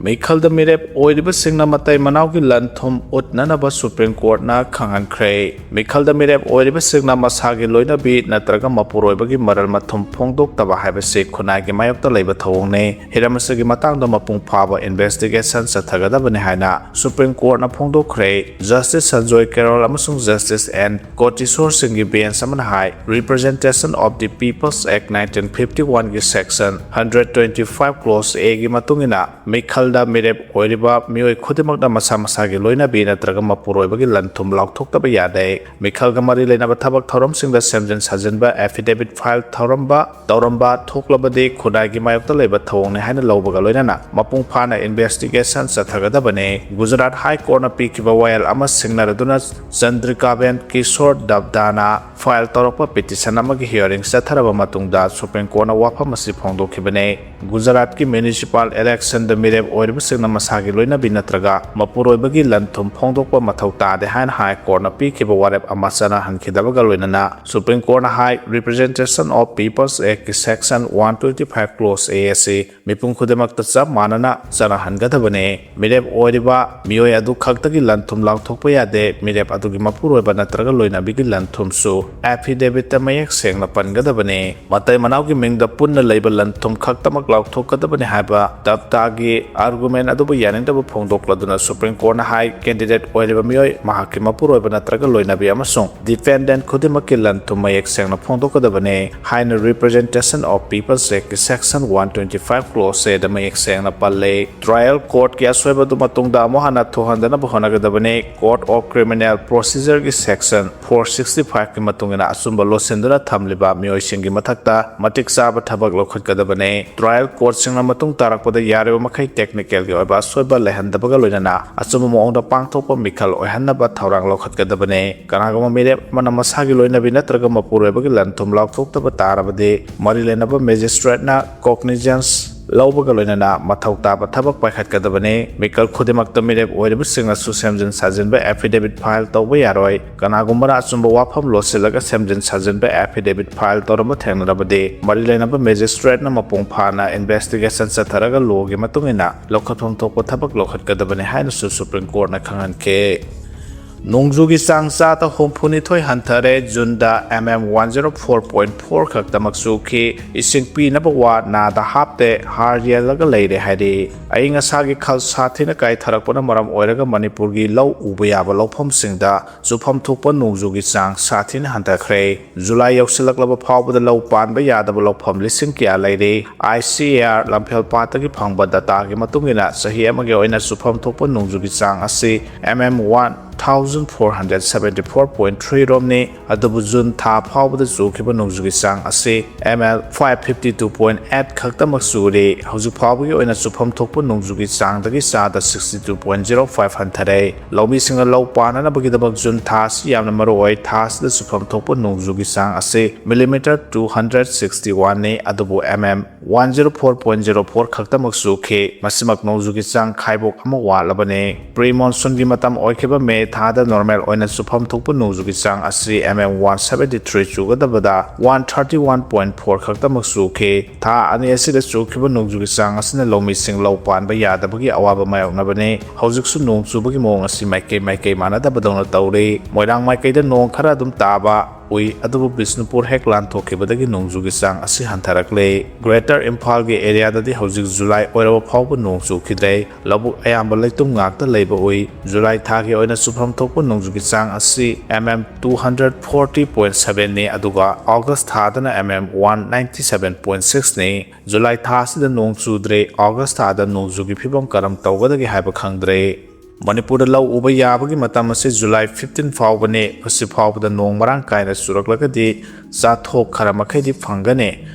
ꯃꯤꯈꯜꯗ ꯃꯤꯔꯦꯞ ꯑꯣꯏꯔꯤꯕꯁꯤꯡꯅ ꯃꯇꯩ ꯃꯅꯥꯎꯒꯤ ꯂꯟ ꯊꯨꯝ ꯎꯠꯅꯅꯕ Supreme Court ꯅ ꯈꯪꯍꯟꯈ꯭ꯔꯦ꯫ ꯃꯤꯈꯜꯗ ꯃꯤꯔꯦꯞ ꯑꯣꯏꯔꯤꯕꯁꯤꯡꯅ ꯃꯁꯥꯒꯤ ꯂꯣꯏꯅꯕꯤ ꯅꯠꯇ꯭ꯔꯒ ꯃꯄꯨꯔꯣꯏꯕꯒꯤ ꯃꯔꯜ ꯃꯊꯨꯝ ꯐꯣꯡꯗꯣꯛꯇꯕ ꯍꯥꯏꯕꯁꯤ ꯈꯨꯟꯅꯥꯏꯒꯤ ꯃꯥꯌꯣꯛꯇ ꯂꯩꯕ ꯊꯧꯑꯣꯡꯅꯤ꯫ ꯍꯤꯔꯝ ꯑꯁꯤꯒꯤ ꯃꯇꯥꯡꯗ ꯃꯄꯨꯡ ꯐꯥꯕ investigation ꯆꯠꯊꯒꯗꯕꯅꯤ ꯍꯥꯏꯅ Supreme Court ꯅ ꯐꯣꯡꯗꯣꯛꯈ꯭ꯔꯦ꯫ Justice Sanjoy Karol ꯑꯃꯁꯨꯡ Justice N Kotecha ꯁꯤꯡꯒꯤ bench ꯑꯃꯅ ꯍꯥꯏ, Representation of the People's Act nineteen fifty one ꯒꯤ section hundred twenty five clause A ꯒꯤ ꯃꯇꯨꯡ ꯏꯟꯅ, ꯃꯤꯈꯜꯗ ꯃꯤꯔꯦꯞ ꯑꯣꯏꯔꯤꯕ ꯃꯤꯑꯣꯏ ꯈꯨꯗꯤꯡꯃꯛꯅ ꯃꯁꯥ ꯃꯁꯥꯒꯤ ꯂꯣꯏꯅꯕꯤ ꯅꯠꯇ꯭ꯔꯒ ꯃꯄꯨꯔꯣꯏꯕꯒꯤ ꯂꯟ ꯊꯨꯝ ꯂꯥꯎꯊꯣꯛꯇꯕ ꯌꯥꯗꯦ꯫ ꯃꯤꯈꯜꯒ ꯃꯔꯤ ꯂꯩꯅꯕ ꯊꯕꯛ ꯊꯧꯔꯝꯁꯤꯡꯗ ꯁꯦꯝꯖꯤꯟ ꯁꯥꯖꯤꯟꯕ, affidavit file ꯇꯧꯔꯝꯕ, ꯇꯧꯔꯝꯕ ꯊꯣꯛꯂꯕꯗꯤ ꯈꯨꯟꯅꯥꯏꯒꯤ ꯃꯥꯌꯣꯛꯇ ꯂꯩꯕ ꯊꯧꯑꯣꯡꯅꯤ ꯍꯥꯏꯅ ꯂꯧꯕꯒ ꯂꯣꯏꯅꯅ ꯃꯄꯨꯡ ꯐꯥꯅ investigation ꯆꯠꯊꯒꯗꯕꯅꯤ꯫ Gujarat High Court ꯅ ꯄꯤꯈꯤꯕ ꯋꯥꯌꯦꯜ ꯑꯃ ꯁꯤꯡꯅꯔꯗꯨꯅ ꯆꯟꯗ꯭ꯔꯤꯀꯥꯕꯦꯟ ꯀꯤꯁꯣꯔ ꯗꯕꯗꯥꯅ file ꯇꯧꯔꯛꯄ petition ꯑꯃꯒꯤ hearing ꯆꯠꯊꯔꯕ ꯃꯇꯨꯡꯗ Supreme Court ꯅ ꯋꯥꯐꯝ ꯑꯁꯤ ꯐꯣꯡꯗꯣꯛꯈꯤꯕꯅꯤ꯫ ꯒꯨꯖꯔꯥꯠꯀꯤ municipal election ꯗ ꯃꯤꯔꯦꯞ ꯑꯣꯏꯔꯤꯕꯁꯤꯡꯅ ꯃꯁꯥꯒꯤ ꯂꯣꯏꯅꯕꯤ ꯅꯠꯇ꯭ꯔꯒ ꯃꯄꯨꯔꯣꯏꯕꯒꯤ ꯂꯟ ꯊꯨꯝ ꯐꯣꯡꯗꯣꯛꯄ ꯃꯊꯧ ꯇꯥꯗꯦ ꯍꯥꯏꯅ High Court ꯅ ꯄꯤꯈꯤꯕ ꯋꯥꯔꯦꯞ ꯑꯃ ꯆꯠꯅꯍꯟꯈꯤꯗꯕꯒ ꯂꯣꯏꯅꯅ Supreme Court ꯅ ꯍꯥꯏ, Representation of People's Act ꯀꯤ section one twenty five clause A ꯑꯁꯤ ꯃꯤꯄꯨꯝ ꯈꯨꯗꯤꯡꯃꯛꯇ ꯆꯞ ꯃꯥꯟꯅꯅ ꯆꯠꯅꯍꯟꯒꯗꯕꯅꯤ꯫ ꯃꯤꯔꯦꯞ ꯑꯣꯏꯔꯤꯕ ꯃꯤꯑꯣꯏ ꯑꯗꯨ ꯈꯛꯇꯒꯤ ꯂꯟ ꯊꯨꯝ ꯂꯥꯎꯊꯣꯛꯄ ꯌꯥꯗꯦ꯫ ꯃꯤꯔꯦꯞ ꯑꯗꯨꯒꯤ ꯃꯄꯨꯔꯣꯏꯕ ꯅꯠꯇ꯭ꯔꯒ ꯂꯣꯏꯅꯕꯤꯒꯤ ꯂꯟ ꯊꯨꯝꯁꯨ affidavit ꯇ ꯃꯌꯦꯛ ꯁꯦꯡꯅ ꯄꯟꯒꯗꯕꯅꯤ꯫ ꯃꯇꯩ ꯃꯅꯥꯎꯒꯤ ꯃꯤꯡꯗ ꯄꯨꯟꯅ ꯂꯩꯕ ꯂꯟ ꯊꯨꯝ ꯈꯛꯇꯃꯛ ꯂꯥꯎꯊꯣꯛꯀꯗꯕꯅꯤ ꯍꯥꯏꯕ ꯗꯞꯇꯥꯒꯤ ꯑꯥꯔꯒꯨꯃꯦꯟ ꯑꯗꯨꯕꯨ ꯌꯥꯅꯤꯡꯗꯕ ꯐꯣꯡꯗꯣꯛꯂꯗꯨꯅ ꯁꯨꯄ꯭ꯔꯤꯝ ꯀꯣꯔꯠꯅ ꯍꯥꯏ, ꯀꯦꯟꯗꯤꯗꯦꯠ ꯑꯣꯏꯔꯤꯕ ꯃꯤꯑꯣꯏ, ꯃꯍꯥꯛꯀꯤ ꯃꯄꯨꯔꯣꯏꯕ ꯅꯠꯇ꯭ꯔꯒ ꯂꯣꯏꯅꯕꯤ ꯑꯃꯁꯨꯡ ꯗꯤꯐꯦꯟꯗꯦꯟꯠ ꯈꯨꯗꯤꯡꯃꯛꯀꯤ ꯂꯟ ꯊꯨꯝ ꯃꯌꯦꯛ ꯁꯦꯡꯅ ꯐꯣꯡꯗꯣꯛꯀꯗꯕꯅꯤ ꯍꯥꯏꯅ Representation of People's Act ꯀꯤ section one twenty five clause A ꯗ ꯃꯌꯦꯛ ꯁꯦꯡꯅ ꯄꯜꯂꯦ꯫ ꯇ꯭ꯔꯥꯏꯌꯦꯜ ꯀꯣꯔꯠꯀꯤ ꯑꯁꯣꯏꯕ ꯑꯗꯨ ꯃꯇꯨꯡꯗ ꯑꯃꯨꯛ ꯍꯟꯅ ꯊꯣꯛꯍꯟꯗꯅꯕ ꯍꯣꯠꯅꯒꯗꯕꯅꯤ꯫ Court of Criminal Procedure ꯒꯤ section four sixty five ꯀꯤ ꯃꯇꯨꯡ ꯏꯟꯅ ꯑꯆꯨꯝꯕ ꯂꯣꯠꯁꯤꯟꯗꯨꯅ ꯊꯝꯂꯤꯕ ꯃꯤꯑꯣꯏꯁꯤꯡꯒꯤ ꯃꯊꯛꯇ ꯃꯇꯤꯛ ꯆꯥꯕ ꯊꯕꯛ ꯂꯧꯈꯠꯀꯗꯕꯅꯤ꯫ ꯇ꯭ꯔꯥꯏꯌꯦꯜ ꯀꯣꯔꯠꯁꯤꯡꯅ ꯃꯇꯨꯡ ꯇꯥꯔꯛꯄꯗ ꯌꯥꯔꯤꯕ ꯃꯈꯩ ꯇꯦꯛꯅꯤꯀꯦꯜꯒꯤ ꯑꯣꯏꯕ ꯑꯁꯣꯏꯕ ꯂꯩꯍꯟꯗꯕꯒ ꯂꯣꯏꯅꯅ ꯑꯆꯨꯝꯕ ꯃꯑꯣꯡꯗ ꯄꯥꯡꯊꯣꯛꯄ ꯃꯤꯈꯜ ꯑꯣꯏꯍꯟꯅꯕ ꯊꯧꯔꯥꯡ ꯂꯧꯈꯠꯀꯗꯕꯅꯤ꯫ ꯀꯅꯥꯒꯨꯝꯕ ꯃꯤꯔꯦꯞ ꯑꯃꯅ ꯃꯁꯥꯒꯤ ꯂꯣꯏꯅꯕꯤ ꯅꯠꯇ꯭ꯔꯒ ꯃꯄꯨꯔꯣꯏꯕꯒꯤ ꯂꯟ ꯊꯨꯝ ꯂꯥꯎꯊꯣꯛꯇꯕ ꯇꯥꯔꯕꯗꯤ, ꯃꯔꯤ ꯂꯩꯅꯕ ꯃꯦꯖꯤꯁꯇ꯭ꯔꯦꯠꯅ ꯀꯣꯒꯅꯤꯖꯦꯟꯁ ꯂꯧꯕꯒ ꯂꯣꯏꯅꯅ ꯃꯊꯧ ꯇꯥꯕ ꯊꯕꯛ ꯄꯥꯏꯈꯠꯀꯗꯕꯅꯤ꯫ ꯃꯤꯈꯜ ꯈꯨꯗꯤꯡꯃꯛꯇ ꯃꯤꯔꯦꯞ ꯑꯣꯏꯔꯤꯕꯁꯤꯡꯅꯁꯨ ꯁꯦꯝꯖꯤꯟ ꯁꯥꯖꯤꯟꯕ affidavit file ꯇꯧꯕ ꯌꯥꯔꯣꯏ꯫ ꯀꯅꯥꯒꯨꯝꯕꯅ ꯑꯆꯨꯝꯕ ꯋꯥꯐꯝ ꯂꯣꯠꯁꯤꯜꯂꯒ ꯁꯦꯝꯖꯤꯟ ꯁꯥꯖꯤꯟꯕ affidavit file ꯇꯧꯔꯝꯕ ꯊꯦꯡꯅꯔꯕꯗꯤ, ꯃꯔꯤ ꯂꯩꯅꯕ ꯃꯦꯖꯤꯁꯇ꯭ꯔꯦꯠꯅ ꯃꯄꯨꯡ ꯐꯥꯅ investigation ꯆꯠꯊꯔꯒ law ꯒꯤ ꯃꯇꯨꯡ ꯏꯟꯅ ꯂꯧꯈꯠꯐꯝ ꯊꯣꯛꯄ ꯊꯕꯛ ꯂꯧꯈꯠꯀꯗꯕꯅꯤ ꯍꯥꯏꯅꯁꯨ ꯁꯨꯄ꯭ꯔꯤꯝ ꯀꯣꯔꯠꯅ ꯈꯪꯍꯟꯈꯤ꯫ ꯅꯣꯡꯖꯨꯒꯤ ꯆꯥꯡ ꯆꯥꯗ ꯍꯨꯝꯐꯨꯅꯤꯊꯣꯏ ꯍꯟꯊꯔꯦ꯫ ꯖꯨꯟꯗ M M one zero four point four ꯈꯛꯇꯃꯛ ꯆꯨꯈꯤ꯫ ꯏꯁꯤꯡ ꯄꯤꯅꯕ ꯋꯥ ꯅꯥꯗ ꯍꯥꯞꯇꯦ, ꯍꯥꯔ ꯌꯦꯜꯂꯒ ꯂꯩꯔꯦ ꯍꯥꯏꯔꯤ꯫ ꯑꯏꯪ ꯑꯁꯥꯒꯤ ꯈꯜ ꯁꯥꯊꯤꯅ ꯀꯥꯏꯊꯔꯛꯄꯅ ꯃꯔꯝ ꯑꯣꯏꯔꯒ ꯃꯅꯤꯄꯨꯔꯒꯤ ꯂꯧ ꯎꯕ ꯌꯥꯕ ꯂꯧꯐꯝꯁꯤꯡꯗ ꯆꯨꯐꯝ ꯊꯣꯛꯄ ꯅꯣꯡꯖꯨꯒꯤ ꯆꯥꯡ ꯁꯥꯊꯤꯅ ꯍꯟꯊꯈ꯭ꯔꯦ꯫ ꯖꯨꯂꯥꯏ ꯌꯧꯁꯤꯜꯂꯛꯂꯕ ꯐꯥꯎꯕꯗ ꯂꯧ ꯄꯥꯟꯕ ꯌꯥꯗꯕ ꯂꯧꯐꯝ ꯂꯤꯁꯤꯡ ꯀꯌꯥ ꯂꯩꯔꯤ꯫ I C A R ꯂꯝꯐꯦꯜ ꯄꯥꯠꯇꯒꯤ ꯐꯪꯕ data ꯒꯤ ꯃꯇꯨꯡ ꯏꯟꯅ, ꯆꯍꯤ ꯑꯃꯒꯤ ꯑꯣꯏꯅ ꯆꯨꯐꯝ ꯊꯣꯛꯄ ꯅꯣꯡꯖꯨꯒꯤ ꯆꯥꯡ ꯑꯁꯤ M M one thousand four hundred seventy four point three ꯔꯣꯝꯅꯤ꯫ ꯑꯗꯨꯕꯨ ꯖꯨꯟ ꯊꯥ ꯐꯥꯎꯕꯗ ꯆꯨꯈꯤꯕ ꯅꯣꯡꯖꯨꯒꯤ ꯆꯥꯡ ꯑꯁꯤ M L five fifty two point eight ꯈꯛꯇꯃꯛ ꯆꯨꯔꯤ꯫ ꯍꯧꯖꯤꯛ ꯐꯥꯎꯕꯒꯤ ꯑꯣꯏꯅ ꯆꯨꯐꯝ ꯊꯣꯛꯄ ꯅꯣꯡꯖꯨꯒꯤ ꯆꯥꯡꯗꯒꯤ ꯆꯥꯗ sixty two point zero five ꯍꯟꯊꯔꯦ꯫ ꯂꯧꯃꯤꯁꯤꯡꯅ ꯂꯧ ꯄꯥꯟꯅꯅꯕꯒꯤꯗꯃꯛ ꯖꯨꯟ ꯊꯥ ꯑꯁꯤ ꯌꯥꯝꯅ ꯃꯔꯨ ꯑꯣꯏ꯫ ꯊꯥ ꯑꯁꯤꯗ ꯆꯨꯐꯝ ꯊꯣꯛꯄ ꯅꯣꯡꯖꯨꯒꯤ ꯆꯥꯡ ꯑꯁꯤ millimeter two hundred sixty one ꯅꯤ, ꯑꯗꯨꯕꯨ M M one zero four point zero four ꯈꯛꯇꯃꯛ ꯆꯨꯈꯤ꯫ ꯃꯁꯤꯃꯛ ꯅꯣꯡꯖꯨꯒꯤ ꯆꯥꯡ ꯈꯥꯏꯕꯣꯛ ꯑꯃ ꯋꯥꯠꯂꯕꯅꯤ꯫ Pre monsoon ꯒꯤ ꯃꯇꯝ ꯑꯣꯏꯈꯤꯕ ꯃꯦ ꯊꯥꯗ normal ꯑꯣꯏꯅ ꯆꯨꯐꯝ ꯊꯣꯛꯄ ꯅꯣꯡꯖꯨꯒꯤ ꯆꯥꯡ ꯑꯁꯤ M M one seventy three ꯆꯨꯒꯗꯕꯗ one thirty one point four ꯈꯛꯇꯃꯛ ꯆꯨꯈꯤ꯫ ꯊꯥ ꯑꯅꯤ ꯑꯁꯤꯗ ꯆꯨꯈꯤꯕ ꯅꯣꯡꯖꯨꯒꯤ ꯆꯥꯡ ꯑꯁꯤꯅ ꯂꯧꯃꯤꯁꯤꯡ ꯂꯧ ꯄꯥꯟꯕ ꯌꯥꯗꯕꯒꯤ ꯑꯋꯥꯕ ꯃꯥꯌꯣꯛꯅꯕꯅꯤ꯫ ꯍꯧꯖꯤꯛꯁꯨ ꯅꯣꯡ ꯆꯨꯕꯒꯤ ꯃꯑꯣꯡ ꯑꯁꯤ ꯃꯥꯏꯀꯩ ꯃꯥꯏꯀꯩ ꯃꯥꯟꯅꯗꯕꯗꯧꯅ ꯇꯧꯔꯤ꯫ ꯃꯣꯏꯔꯥꯡ ꯃꯥꯏꯀꯩꯗ ꯅꯣꯡ ꯈꯔ ꯑꯗꯨꯝ ꯇꯥꯕ, ꯎꯏ, ꯑꯗꯨꯕꯨ ꯕꯤꯁꯅꯨꯄꯨꯔ ꯍꯦꯛ ꯂꯥꯟꯊꯣꯛꯈꯤꯕꯗꯒꯤ ꯅꯣꯡꯖꯨꯒꯤ ꯆꯥꯡ ꯑꯁꯤ ꯍꯟꯊꯔꯛꯂꯦ꯫ ꯒ꯭ꯔꯦꯇꯔ ꯏꯝꯐꯥꯜꯒꯤ ꯑꯦꯔꯤꯌꯥꯗꯗꯤ ꯍꯧꯖꯤꯛ ꯖꯨꯂꯥꯏ ꯑꯣꯏꯔꯕ ꯐꯥꯎꯕ ꯅꯣꯡ ꯆꯨꯈꯤꯗ꯭ꯔꯦ꯫ ꯂꯧꯕꯨꯛ ꯑꯌꯥꯝꯕ ꯂꯩꯇꯨꯝ ꯉꯥꯛꯇ ꯂꯩꯕ ꯎꯏ꯫ ꯖꯨꯂꯥꯏ ꯊꯥꯒꯤ ꯑꯣꯏꯅ ꯆꯨꯐꯝ ꯊꯣꯛꯄ ꯅꯣꯡꯖꯨꯒꯤ ꯆꯥꯡ ꯑꯁꯤ M M two hundred forty point seven ꯅꯤ, ꯑꯗꯨꯒ ꯑꯣꯒꯁ ꯊꯥꯗꯅ M M one ninety seven point six ꯅꯤ꯫ ꯖꯨꯂꯥꯏ ꯊꯥ ꯑꯁꯤꯗ ꯅꯣꯡ ꯆꯨꯗ꯭ꯔꯦ꯫ ꯑꯣꯒꯁ ꯊꯥꯗ ꯅꯣꯡꯖꯨꯒꯤ ꯐꯤꯕꯝ ꯀꯔꯝ ꯇꯧꯒꯗꯒꯦ ꯍꯥꯏꯕ ꯈꯪꯗ꯭ꯔꯦ꯫ ꯃꯅꯤꯄꯨꯔꯗ ꯂꯧ ꯎꯕ ꯌꯥꯕꯒꯤ ꯃꯇꯝ ꯑꯁꯤ ꯖꯨꯂꯥꯏ fifteen ꯐꯥꯎꯕꯅꯤ꯫ ꯃꯁꯤ ꯐꯥꯎꯕꯗ ꯅꯣꯡ ꯃꯔꯥꯡ ꯀꯥꯏꯅ ꯆꯨꯔꯛꯂꯒꯗꯤ ꯆꯥꯊꯣꯛ ꯈꯔ ꯃꯈꯩꯗꯤ ꯐꯪꯒꯅꯤ꯫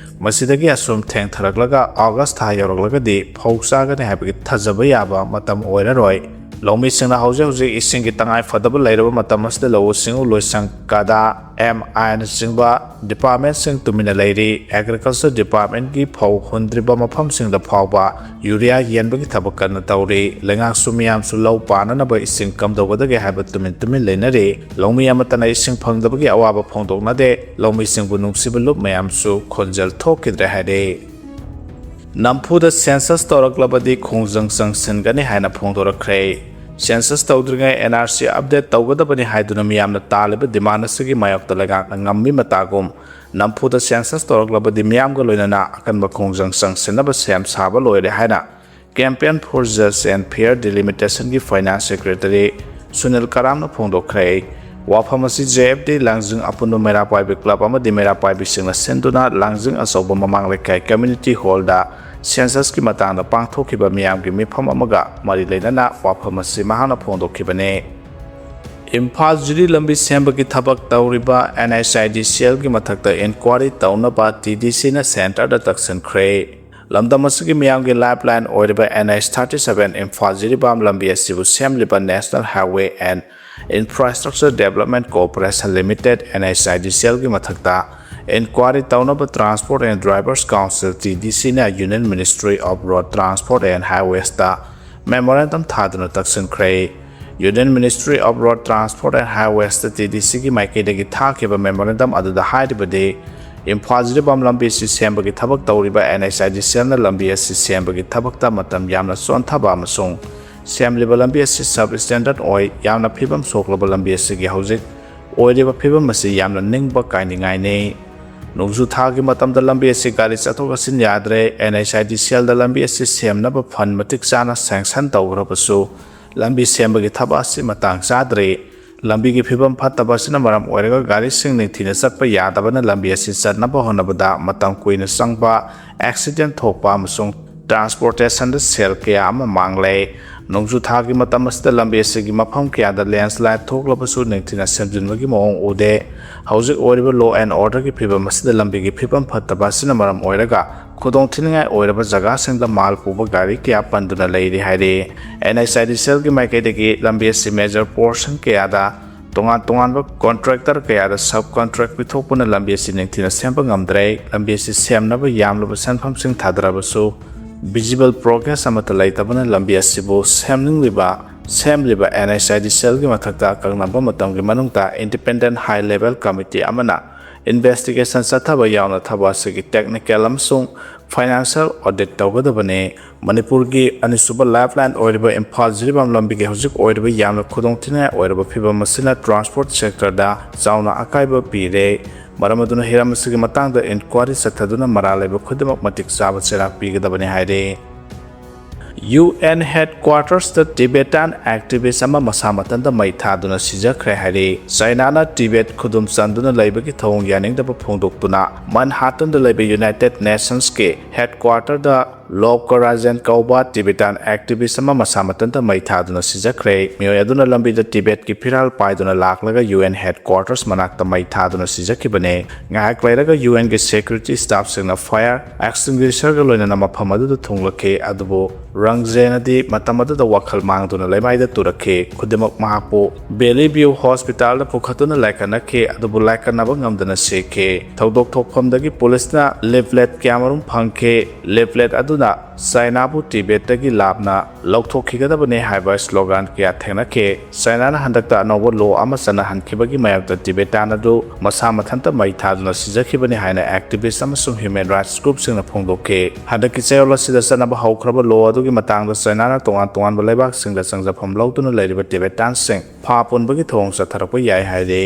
ꯃꯁꯤꯗꯒꯤ ꯑꯁꯨꯝ ꯊꯦꯡꯊꯔꯛꯂꯒ ꯑꯣꯒꯁ ꯊꯥ ꯌꯧꯔꯛꯂꯒꯗꯤ ꯐꯧ ꯆꯥꯒꯅꯤ ꯍꯥꯏꯕꯒꯤ ꯊꯥꯖꯕ ꯌꯥꯕ ꯃꯇꯝ ꯑꯣꯏꯔꯔꯣꯏ꯫ ꯂꯧꯃꯤꯁꯤꯡꯅ ꯍꯧꯖꯤꯛ ꯍꯧꯖꯤꯛ ꯏꯁꯤꯡꯒꯤ ꯇꯉꯥꯏ ꯐꯗꯕ ꯂꯩꯔꯕ ꯃꯇꯝ ꯑꯁꯤꯗ ꯂꯧꯎ ꯁꯤꯡꯎ ꯂꯣꯏꯁꯪ, ꯀꯥꯗꯥ, ꯑꯦꯝ ꯑꯥꯏꯅꯆꯤꯡꯕ ꯗꯤꯄꯥꯔꯠꯃꯦꯟꯁꯤꯡ ꯇꯨꯃꯤꯟꯅ ꯂꯩꯔꯤ꯫ ꯑꯦꯒ꯭ꯔꯤꯀꯜꯆꯔ ꯗꯤꯄꯥꯔꯠꯃꯦꯟꯒꯤ ꯐꯧ ꯍꯨꯟꯗ꯭ꯔꯤꯕ ꯃꯐꯝꯁꯤꯡꯗ ꯐꯥꯎꯕ ꯌꯨꯔꯤꯌꯥ ꯌꯦꯟꯕꯒꯤ ꯊꯕꯛ ꯀꯟꯅ ꯇꯧꯔꯤ꯫ ꯂꯩꯉꯥꯛꯁꯨ ꯃꯤꯌꯥꯝꯁꯨ ꯂꯧ ꯄꯥꯟꯅꯅꯕ ꯏꯁꯤꯡ ꯀꯝꯗꯧꯒꯗꯒꯦ ꯍꯥꯏꯕ ꯇꯨꯃꯤꯟ ꯇꯨꯃꯤꯟ ꯂꯩꯅꯔꯤ꯫ ꯂꯧꯃꯤ ꯑꯃꯠꯇꯅ ꯏꯁꯤꯡ ꯐꯪꯗꯕꯒꯤ ꯑꯋꯥꯕ ꯐꯣꯡꯗꯣꯛꯅꯗꯦ꯫ ꯂꯧꯃꯤꯁꯤꯡꯕꯨ ꯅꯨꯡꯁꯤꯕ ꯂꯨꯞ ꯃꯌꯥꯝꯁꯨ ꯈꯣꯟꯖꯦꯜ ꯊꯣꯛꯈꯤꯗ꯭ꯔꯦ ꯍꯥꯏꯔꯤ꯫ ꯅꯝꯐꯨꯗ ꯁꯦꯟꯁꯁ ꯇꯧꯔꯛꯂꯕꯗꯤ ꯈꯣꯡꯖꯪ ꯆꯪꯁꯤꯟꯒꯅꯤ ꯍꯥꯏꯅ ꯐꯣꯡꯗꯣꯔꯛꯈ꯭ꯔꯦ꯫ ꯁꯦꯟꯁꯁ ꯇꯧꯗ꯭ꯔꯤꯉꯩ ꯑꯦꯟ ꯑꯥꯔ ꯁꯤ ꯑꯞꯗꯦꯠ ꯇꯧꯒꯗꯕꯅꯤ ꯍꯥꯏꯗꯨꯅ ꯃꯤꯌꯥꯝꯅ ꯇꯥꯜꯂꯤꯕ ꯗꯤꯃꯥꯟ ꯑꯁꯤꯒꯤ ꯃꯥꯌꯣꯛꯇ ꯂꯩꯉꯥꯛꯅ ꯉꯝꯃꯤ ꯃꯇꯥꯒꯨꯝ ꯅꯝꯐꯨꯗ ꯁꯦꯟꯁꯁ ꯇꯧꯔꯛꯂꯕꯗꯤ ꯃꯤꯌꯥꯝꯒ ꯂꯣꯏꯅꯅ ꯑꯀꯟꯕ ꯈꯣꯡꯖꯪ ꯆꯪꯁꯤꯟꯅꯕ ꯁꯦꯝ ꯁꯥꯕ ꯂꯣꯏꯔꯦ ꯍꯥꯏꯅ Campaign for Just and Fair Delimitationꯒꯤ ꯐꯥꯏꯅꯥꯟꯁ ꯁꯦꯀ꯭ꯔꯦꯇꯔꯤ ꯁꯨꯅꯤꯜ ꯀꯔꯥꯝꯅ ꯐꯣꯡꯗꯣꯛꯈ꯭ꯔꯦ꯫ ꯋꯥꯐꯝ ꯑꯁꯤ ꯖꯦ ꯑꯦꯐ ꯗꯤ ꯂꯥꯡꯖꯤꯡ ꯑꯄꯨꯟꯕ ꯃꯩꯔꯥ ꯄꯥꯏꯕꯤ ꯀ꯭ꯂꯕ ꯑꯃꯗꯤ ꯃꯩꯔꯥ ꯄꯥꯏꯕꯤꯁꯤꯡꯅ ꯁꯤꯟꯗꯨꯅ ꯂꯥꯡꯖꯤꯡ ꯑꯆꯧꯕ ꯃꯃꯥꯡ ꯂꯩꯀꯥꯏ ꯀꯝꯃ꯭ꯌꯨꯅꯤꯇꯤ ꯍꯣꯜꯗ ꯁꯦꯟꯁꯁꯀꯤ ꯃꯇꯥꯡꯗ ꯄꯥꯡꯊꯣꯛꯈꯤꯕ ꯃꯤꯌꯥꯝꯒꯤ ꯃꯤꯐꯝ ꯑꯃꯒ ꯃꯔꯤ ꯂꯩꯅꯅ ꯋꯥꯐꯝ ꯑꯁꯤ ꯃꯍꯥꯛꯅ ꯐꯣꯡꯗꯣꯛꯈꯤꯕꯅꯤ꯫ ꯏꯝꯐꯥꯜ ꯖꯤꯔꯤ ꯂꯝꯕꯤ ꯁꯦꯝꯕꯒꯤ ꯊꯕꯛ ꯇꯧꯔꯤꯕ ꯑꯦꯟ ꯑꯩꯆ ꯑꯥꯏ ꯗꯤ ꯁꯤ ꯑꯦꯜꯒꯤ ꯃꯊꯛꯇ ꯏꯟꯀ꯭ꯋꯥꯔꯤ ꯇꯧꯅꯕ ꯇꯤ ꯗꯤ ꯁꯤꯅ ꯁꯦꯟꯇꯔꯗ ꯇꯛꯁꯤꯟꯈ꯭ꯔꯦ꯫ ꯂꯝꯗꯝ ꯑꯁꯤꯒꯤ ꯃꯤꯌꯥꯝꯒꯤ ꯂꯥꯏꯐ ꯂꯥꯏꯟ ꯑꯣꯏꯔꯤꯕ N H thirty seven Imphal Jiribam ꯂꯝꯕꯤ ꯑꯁꯤꯕꯨ ꯁꯦꯝꯂꯤꯕ National Highway and Infrastructure Development Corporation Limited, N H I D C L ꯒꯤ ꯃꯊꯛꯇ ꯏꯟꯀ꯭ꯋꯥꯔꯤ ꯇꯧꯅꯕ Transport and Drivers Council, T D C ꯅ Union Ministry of Road Transport and Highwaysꯇ memorandum ꯊꯥꯗꯨꯅ ꯇꯛꯁꯤꯟꯈ꯭ꯔꯦ꯫ Union Ministry of Road Transport and Highwaysꯇ T D Cꯒꯤ ꯃꯥꯏꯀꯩꯗꯒꯤ ꯊꯥꯈꯤꯕ memorandum ꯑꯗꯨꯗ ꯍꯥꯏꯔꯤꯕꯗꯤ, ꯏꯝꯐꯥꯜ ꯖꯤꯔꯤꯕꯥꯝ ꯂꯝꯕꯤ ꯑꯁꯤ ꯁꯦꯝꯕꯒꯤ ꯊꯕꯛ ꯇꯧꯔꯤꯕ N H I D C Lꯅ ꯂꯝꯕꯤ ꯑꯁꯤ ꯁꯦꯝꯕꯒꯤ ꯊꯕꯛꯇ ꯃꯇꯝ ꯌꯥꯝꯅ ꯆꯣꯟꯊꯕ ꯑꯃꯁꯨꯡ ꯁꯦꯝꯂꯤꯕ ꯂꯝꯕꯤ ꯑꯁꯤ substandard ꯑꯣꯏ꯫ ꯌꯥꯝꯅ ꯐꯤꯕꯝ ꯁꯣꯛꯂꯕ ꯂꯝꯕꯤ ꯑꯁꯤꯒꯤ ꯍꯧꯖꯤꯛ ꯑꯣꯏꯔꯤꯕ ꯐꯤꯕꯝ ꯑꯁꯤ ꯌꯥꯝꯅ ꯅꯤꯡꯕ ꯀꯥꯏꯅꯤꯡꯉꯥꯏꯅꯤ꯫ ꯅꯣꯡꯖꯨ ꯊꯥꯒꯤ ꯃꯇꯝꯗ ꯂꯝꯕꯤ ꯑꯁꯤ ꯒꯥꯔꯤ ꯆꯠꯊꯣꯛ ꯆꯠꯁꯤꯟ ꯌꯥꯗ꯭ꯔꯦ꯫ NHIDCLꯗ ꯂꯝꯕꯤ ꯑꯁꯤ ꯁꯦꯝꯅꯕ fund ꯃꯇꯤꯛ ꯆꯥꯅ sanction ꯇꯧꯈ꯭ꯔꯕꯁꯨ, ꯂꯝꯕꯤ ꯁꯦꯝꯕꯒꯤ ꯊꯕꯛ ꯑꯁꯤ ꯃꯇꯥꯡ ꯆꯥꯗ꯭ꯔꯤ꯫ ꯂꯝꯕꯤꯒꯤ ꯐꯤꯕꯝ ꯐꯠꯇꯕ ꯑꯁꯤꯅ ꯃꯔꯝ ꯑꯣꯏꯔꯒ ꯒꯥꯔꯤꯁꯤꯡ ꯅꯤꯡꯊꯤꯅ ꯆꯠꯄ ꯌꯥꯗꯕꯅ ꯂꯝꯕꯤ ꯑꯁꯤ ꯆꯠꯅꯕ ꯍꯣꯠꯅꯕꯗ ꯃꯇꯝ ꯀꯨꯏꯅ ꯆꯪꯕ, accident ꯊꯣꯛꯄ ꯑꯃꯁꯨꯡ transportationꯗ ꯁꯦꯜ ꯀꯌꯥ ꯑꯃ ꯃꯥꯡꯂꯦ꯫ ꯅꯣꯡꯖꯨ ꯊꯥꯒꯤ ꯃꯇꯝ ꯑꯁꯤꯗ ꯂꯝꯕꯤ ꯑꯁꯤꯒꯤ ꯃꯐꯝ ꯀꯌꯥꯗ landslide ꯊꯣꯛꯂꯕꯁꯨ ꯅꯤꯡꯊꯤꯅ ꯁꯦꯝꯖꯤꯟꯕꯒꯤ ꯃꯑꯣꯡ ꯎꯗꯦ꯫ ꯍꯧꯖꯤꯛ ꯑꯣꯏꯔꯤꯕ law and orderꯒꯤ ꯐꯤꯕꯝ ꯑꯁꯤꯗ ꯂꯝꯕꯤꯒꯤ ꯐꯤꯕꯝ ꯐꯠꯇꯕ ꯑꯁꯤꯅ ꯃꯔꯝ ꯑꯣꯏꯔꯒ ꯈꯨꯗꯣꯡꯊꯤꯅꯤꯡꯉꯥꯏ ꯑꯣꯏꯔꯕ ꯖꯒꯥꯁꯤꯡꯗ ꯃꯥꯜ ꯄꯨꯕ ꯒꯥꯔꯤ ꯀꯌꯥ ꯄꯟꯗꯨꯅ ꯂꯩꯔꯤ ꯍꯥꯏꯔꯤ꯫ NHIDCLꯒꯤ ꯃꯥꯏꯀꯩꯗꯒꯤ ꯂꯝꯕꯤ ꯑꯁꯤ major portion ꯀꯌꯥꯗ ꯇꯣꯉꯥꯟ ꯇꯣꯉꯥꯟꯕ contractor ꯀꯌꯥꯗ subcontract ꯄꯤꯊꯣꯛꯄꯅ ꯂꯝꯕꯤ ꯑꯁꯤ ꯅꯤꯡꯊꯤꯅ ꯁꯦꯝꯕ ꯉꯝꯗ꯭ꯔꯦ꯫ ꯂꯝꯕꯤ ꯑꯁꯤ ꯁꯦꯝꯅꯕ ꯌꯥꯝꯂꯕ ꯁꯦꯟꯐꯝꯁꯤꯡ ꯊꯥꯗꯔꯕꯁꯨ visible progress ꯑꯃꯠꯇ ꯂꯩꯇꯕꯅ ꯂꯝꯕꯤ ꯑꯁꯤꯕꯨ ꯁꯦꯝꯅꯤꯡꯂꯤꯕ, ꯁꯦꯝꯂꯤꯕ NHIDCLꯒꯤ ꯃꯊꯛꯇ ꯑꯀꯛꯅꯕ ꯃꯇꯝꯒꯤ ꯃꯅꯨꯡꯗ independent high level committee ꯑꯃꯅ investigation ꯆꯠꯊꯕ ꯌꯥꯎꯅ ꯊꯕꯛ ꯑꯁꯤꯒꯤ technical ꯑꯃꯁꯨꯡ financial audit ꯇꯧꯒꯗꯕꯅꯤ꯫ ꯃꯅꯤꯄꯨꯔꯒꯤ ꯑꯅꯤꯁꯨꯕ lifeline ꯑꯣꯏꯔꯤꯕ ꯏꯝꯐꯥꯜ ꯖꯤꯔꯤꯕꯥꯝ ꯂꯝꯕꯤꯒꯤ ꯍꯧꯖꯤꯛ ꯑꯣꯏꯔꯤꯕ ꯌꯥꯝꯅ ꯈꯨꯗꯣꯡꯊꯤꯅꯤꯡꯉꯥꯏ ꯑꯣꯏꯔꯕ ꯐꯤꯕꯝ ꯑꯁꯤꯅ transport sectorꯗ ꯆꯥꯎꯅ ꯑꯀꯥꯏꯕ ꯄꯤꯔꯦ꯫ ꯃꯔꯝ ꯑꯗꯨꯅ ꯍꯤꯔꯝ ꯑꯁꯤꯒꯤ ꯃꯇꯥꯡꯗ inquiry ꯆꯠꯊꯗꯨꯅ ꯃꯔꯥꯜ ꯂꯩꯕ ꯈꯨꯗꯤꯡꯃꯛ ꯃꯇꯤꯛ ꯆꯥꯕ ꯆꯩꯔꯥꯛ ꯄꯤꯒꯗꯕꯅꯤ ꯍꯥꯏꯔꯤ꯫ UN headquartersꯇ Tibetan activist ꯑꯃ ꯃꯁꯥ ꯃꯊꯟꯇ ꯃꯩ ꯊꯥꯗꯨꯅ ꯁꯤꯖꯈ꯭ꯔꯦ ꯍꯥꯏꯔꯤ꯫ ꯆꯥꯏꯅꯥꯅ ꯇꯤꯕꯦꯠ ꯈꯨꯗꯨꯝ ꯆꯟꯗꯨꯅ ꯂꯩꯕꯒꯤ ꯊꯧꯑꯣꯡ ꯌꯥꯅꯤꯡꯗꯕ ꯐꯣꯡꯗꯣꯛꯇꯨꯅ ꯃꯟꯍꯥꯇꯟꯗ ꯂꯩꯕ United Nationꯁꯀꯤ headquarterꯗ ꯂꯣꯕ ꯀꯣꯔꯥꯖꯦꯟ ꯀꯧꯕ Tibetan activist ꯑꯃ ꯃꯁꯥ ꯃꯊꯟꯇ ꯃꯩ ꯊꯥꯗꯨꯅ ꯁꯤꯖꯈ꯭ꯔꯦ꯫ ꯃꯤꯑꯣꯏ ꯑꯗꯨꯅ ꯂꯝꯕꯤꯗ ꯇꯤꯕꯦꯠꯀꯤ ꯐꯤꯔꯥꯜ ꯄꯥꯏꯗꯨꯅ ꯂꯥꯛꯂꯒ UN headquarters ꯃꯅꯥꯛꯇ ꯃꯩ ꯊꯥꯗꯨꯅ ꯁꯤꯖꯈꯤꯕꯅꯦ꯫ ꯉꯥꯏꯍꯥꯛ ꯂꯩꯔꯒ UNꯒꯤ security staffꯁꯤꯡꯅ fire extinguisherꯒ ꯂꯣꯏꯅꯅ ꯃꯐꯝ ꯑꯗꯨꯗ ꯊꯨꯡꯂꯛꯈꯤ, ꯑꯗꯨꯕꯨ ꯔꯪꯖꯦꯅꯗꯤ ꯃꯇꯝ ꯑꯗꯨꯗ ꯋꯥꯈꯜ ꯃꯥꯡꯗꯨꯅ ꯂꯩꯃꯥꯏꯗ ꯇꯨꯔꯛꯈꯤ꯫ ꯈꯨꯗꯤꯡꯃꯛ ꯃꯍꯥꯛꯄꯨ Valley View Hospitalꯗ ꯄꯨꯈꯠꯇꯨꯅ ꯂꯥꯏꯀꯠꯅꯈꯤ, ꯑꯗꯨꯕꯨ ꯂꯥꯏꯀꯠꯅꯕ ꯉꯝꯗꯅ ꯁꯤꯈꯤ꯫ ꯊꯧꯗꯣꯛ ꯊꯣꯛꯐꯝꯗꯒꯤ ꯄꯨꯂꯤꯁꯅ leaflet ꯀꯌꯥꯃꯔꯨꯝ ꯐꯪꯈꯤ꯫ Leaflet ꯑꯗꯨ ꯑꯗꯨꯅ ꯆꯥꯏꯅꯥꯕꯨ ꯇꯤꯕꯦꯠꯇꯒꯤ ꯂꯥꯞꯅ ꯂꯧꯊꯣꯛꯈꯤꯒꯗꯕꯅꯤ ꯍꯥꯏꯕ ꯁ꯭ꯂꯣꯒꯥꯟ ꯀꯌꯥ ꯊꯦꯡꯅꯈꯤ꯫ ꯆꯥꯏꯅꯥꯅ ꯍꯟꯗꯛꯇ ꯑꯅꯧꯕ ꯂꯣ ꯑꯃ ꯆꯠꯅꯍꯟꯈꯤꯕꯒꯤ ꯃꯥꯌꯣꯛꯇ ꯇꯤꯕꯦꯇꯥꯟ ꯑꯗꯨ ꯃꯁꯥ ꯃꯊꯟꯇ ꯃꯩ ꯊꯥꯗꯨꯅ ꯁꯤꯖꯈꯤꯕꯅꯤ ꯍꯥꯏꯅ activist ꯑꯃꯁꯨꯡ human rights groupꯁꯤꯡꯅ ꯐꯣꯡꯗꯣꯛꯈꯤ꯫ ꯍꯟꯗꯛꯀꯤ ꯆꯌꯣꯜ ꯑꯁꯤꯗ ꯆꯠꯅꯕ ꯍꯧꯈ꯭ꯔꯕ ꯂꯣ ꯑꯗꯨꯒꯤ ꯃꯇꯥꯡꯗ ꯆꯥꯏꯅꯥꯅ ꯇꯣꯉꯥꯟ ꯇꯣꯉꯥꯟꯕ ꯂꯩꯕꯥꯛꯁꯤꯡꯗ ꯆꯪꯖꯐꯝ ꯂꯧꯗꯨꯅ ꯂꯩꯔꯤꯕ ꯇꯤꯕꯦꯇꯥꯟꯁꯤꯡ ꯐꯥ ꯄꯨꯟꯕꯒꯤ ꯊꯧꯑꯣꯡ ꯆꯠꯊꯔꯛꯄ ꯌꯥꯏ ꯍꯥꯏꯔꯤ꯫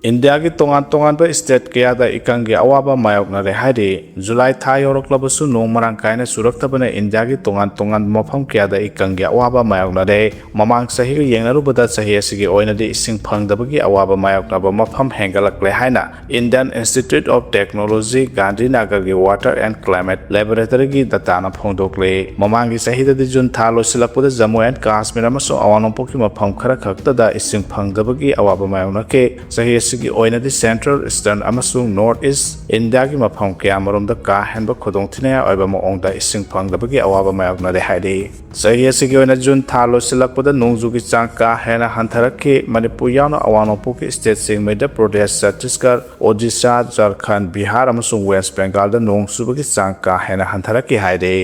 ꯏꯟꯗꯤꯌꯥꯒꯤ ꯇꯣꯉꯥꯟ ꯇꯣꯉꯥꯟꯕ state ꯀꯌꯥꯗ ꯏꯀꯪꯒꯤ ꯑꯋꯥꯕ ꯃꯥꯌꯣꯛꯅꯔꯦ ꯍꯥꯏꯔꯤ꯫ ꯖꯨꯂꯥꯏ ꯊꯥ ꯌꯧꯔꯛꯂꯕꯁꯨ ꯅꯣꯡ ꯃꯔꯥꯡ ꯀꯥꯏꯅ ꯆꯨꯔꯛꯇꯕꯅ ꯏꯟꯗꯤꯌꯥꯒꯤ ꯇꯣꯉꯥꯟ ꯇꯣꯉꯥꯟꯕ ꯃꯐꯝ ꯀꯌꯥꯗ ꯏꯀꯪꯒꯤ ꯑꯋꯥꯕ ꯃꯥꯌꯣꯛꯅꯔꯦ꯫ ꯃꯃꯥꯡ ꯆꯍꯤꯒ ꯌꯦꯡꯅꯔꯨꯕꯗ ꯆꯍꯤ ꯑꯁꯤꯒꯤ ꯑꯣꯏꯅꯗꯤ ꯏꯁꯤꯡ ꯐꯪꯗꯕꯒꯤ ꯑꯋꯥꯕ ꯃꯥꯌꯣꯛꯅꯕ ꯃꯐꯝ ꯍꯦꯟꯒꯠꯂꯛꯂꯦ ꯍꯥꯏꯅ Indian Institute of Technology ꯒꯥꯟꯙꯤꯅꯒꯔꯒꯤ Water and Climate Laboratoryꯒꯤ dataꯅ ꯐꯣꯡꯗꯣꯛꯂꯤ꯫ ꯃꯃꯥꯡꯒꯤ ꯆꯍꯤꯗꯗꯤ ꯖꯨꯟ ꯊꯥ ꯂꯣꯏꯁꯤꯜꯂꯛꯄꯗ ꯖꯝꯃꯨ and ꯀꯥꯁꯃꯤꯔ ꯑꯃꯁꯨꯡ ꯑꯋꯥꯡ ꯅꯣꯡꯄꯣꯛꯀꯤ ꯃꯐꯝ ꯈꯔ ꯈꯛꯇꯗ ꯏꯁꯤꯡ ꯐꯪꯗꯕꯒꯤ ꯑꯋꯥꯕ ꯃꯥꯌꯣꯛꯅꯈꯤ꯫ ꯆꯍꯤ ꯑꯁꯤꯒꯤ ꯑꯣꯏꯅꯗꯤ Central, Eastern ꯑꯃꯁꯨꯡ North East ꯏꯟꯗꯤꯌꯥꯒꯤ ꯃꯐꯝ ꯀꯌꯥꯃꯔꯣꯝꯗ ꯀꯥ ꯍꯦꯟꯕ ꯈꯨꯗꯣꯡꯊꯤꯅꯤꯡꯉꯥꯏ ꯑꯣꯏꯕ ꯃꯑꯣꯡꯗ ꯏꯁꯤꯡ ꯐꯪꯗꯕꯒꯤ ꯑꯋꯥꯕ ꯃꯥꯌꯣꯛꯅꯔꯦ ꯍꯥꯏꯔꯤ꯫ ꯆꯍꯤ ꯑꯁꯤꯒꯤ ꯑꯣꯏꯅ ꯖꯨꯟ ꯊꯥ ꯂꯣꯏꯁꯤꯜꯂꯛꯄꯗ ꯅꯣꯡꯖꯨꯒꯤ ꯆꯥꯡ ꯀꯥ ꯍꯦꯟꯅ ꯍꯟꯊꯔꯛꯈꯤ꯫ ꯃꯅꯤꯄꯨꯔ ꯌꯥꯎꯅ ꯑꯋꯥꯡ ꯅꯣꯡꯄꯣꯛꯀꯤ stateꯁꯤꯡ ꯃꯙ꯭ꯌ ꯄ꯭ꯔꯗꯦꯁ, ꯆꯠꯇꯤꯁꯒꯔ, ꯑꯣꯗꯤꯁꯥ, ꯖꯔꯈꯟ, ꯕꯤꯍꯥꯔ ꯑꯃꯁꯨꯡ ꯋꯦꯁ ꯕꯦꯡꯒꯥꯜꯗ ꯅꯣꯡ ꯆꯨꯕꯒꯤ ꯆꯥꯡ ꯀꯥ ꯍꯦꯟꯅ ꯍꯟꯊꯔꯛꯈꯤ ꯍꯥꯏꯔꯤ꯫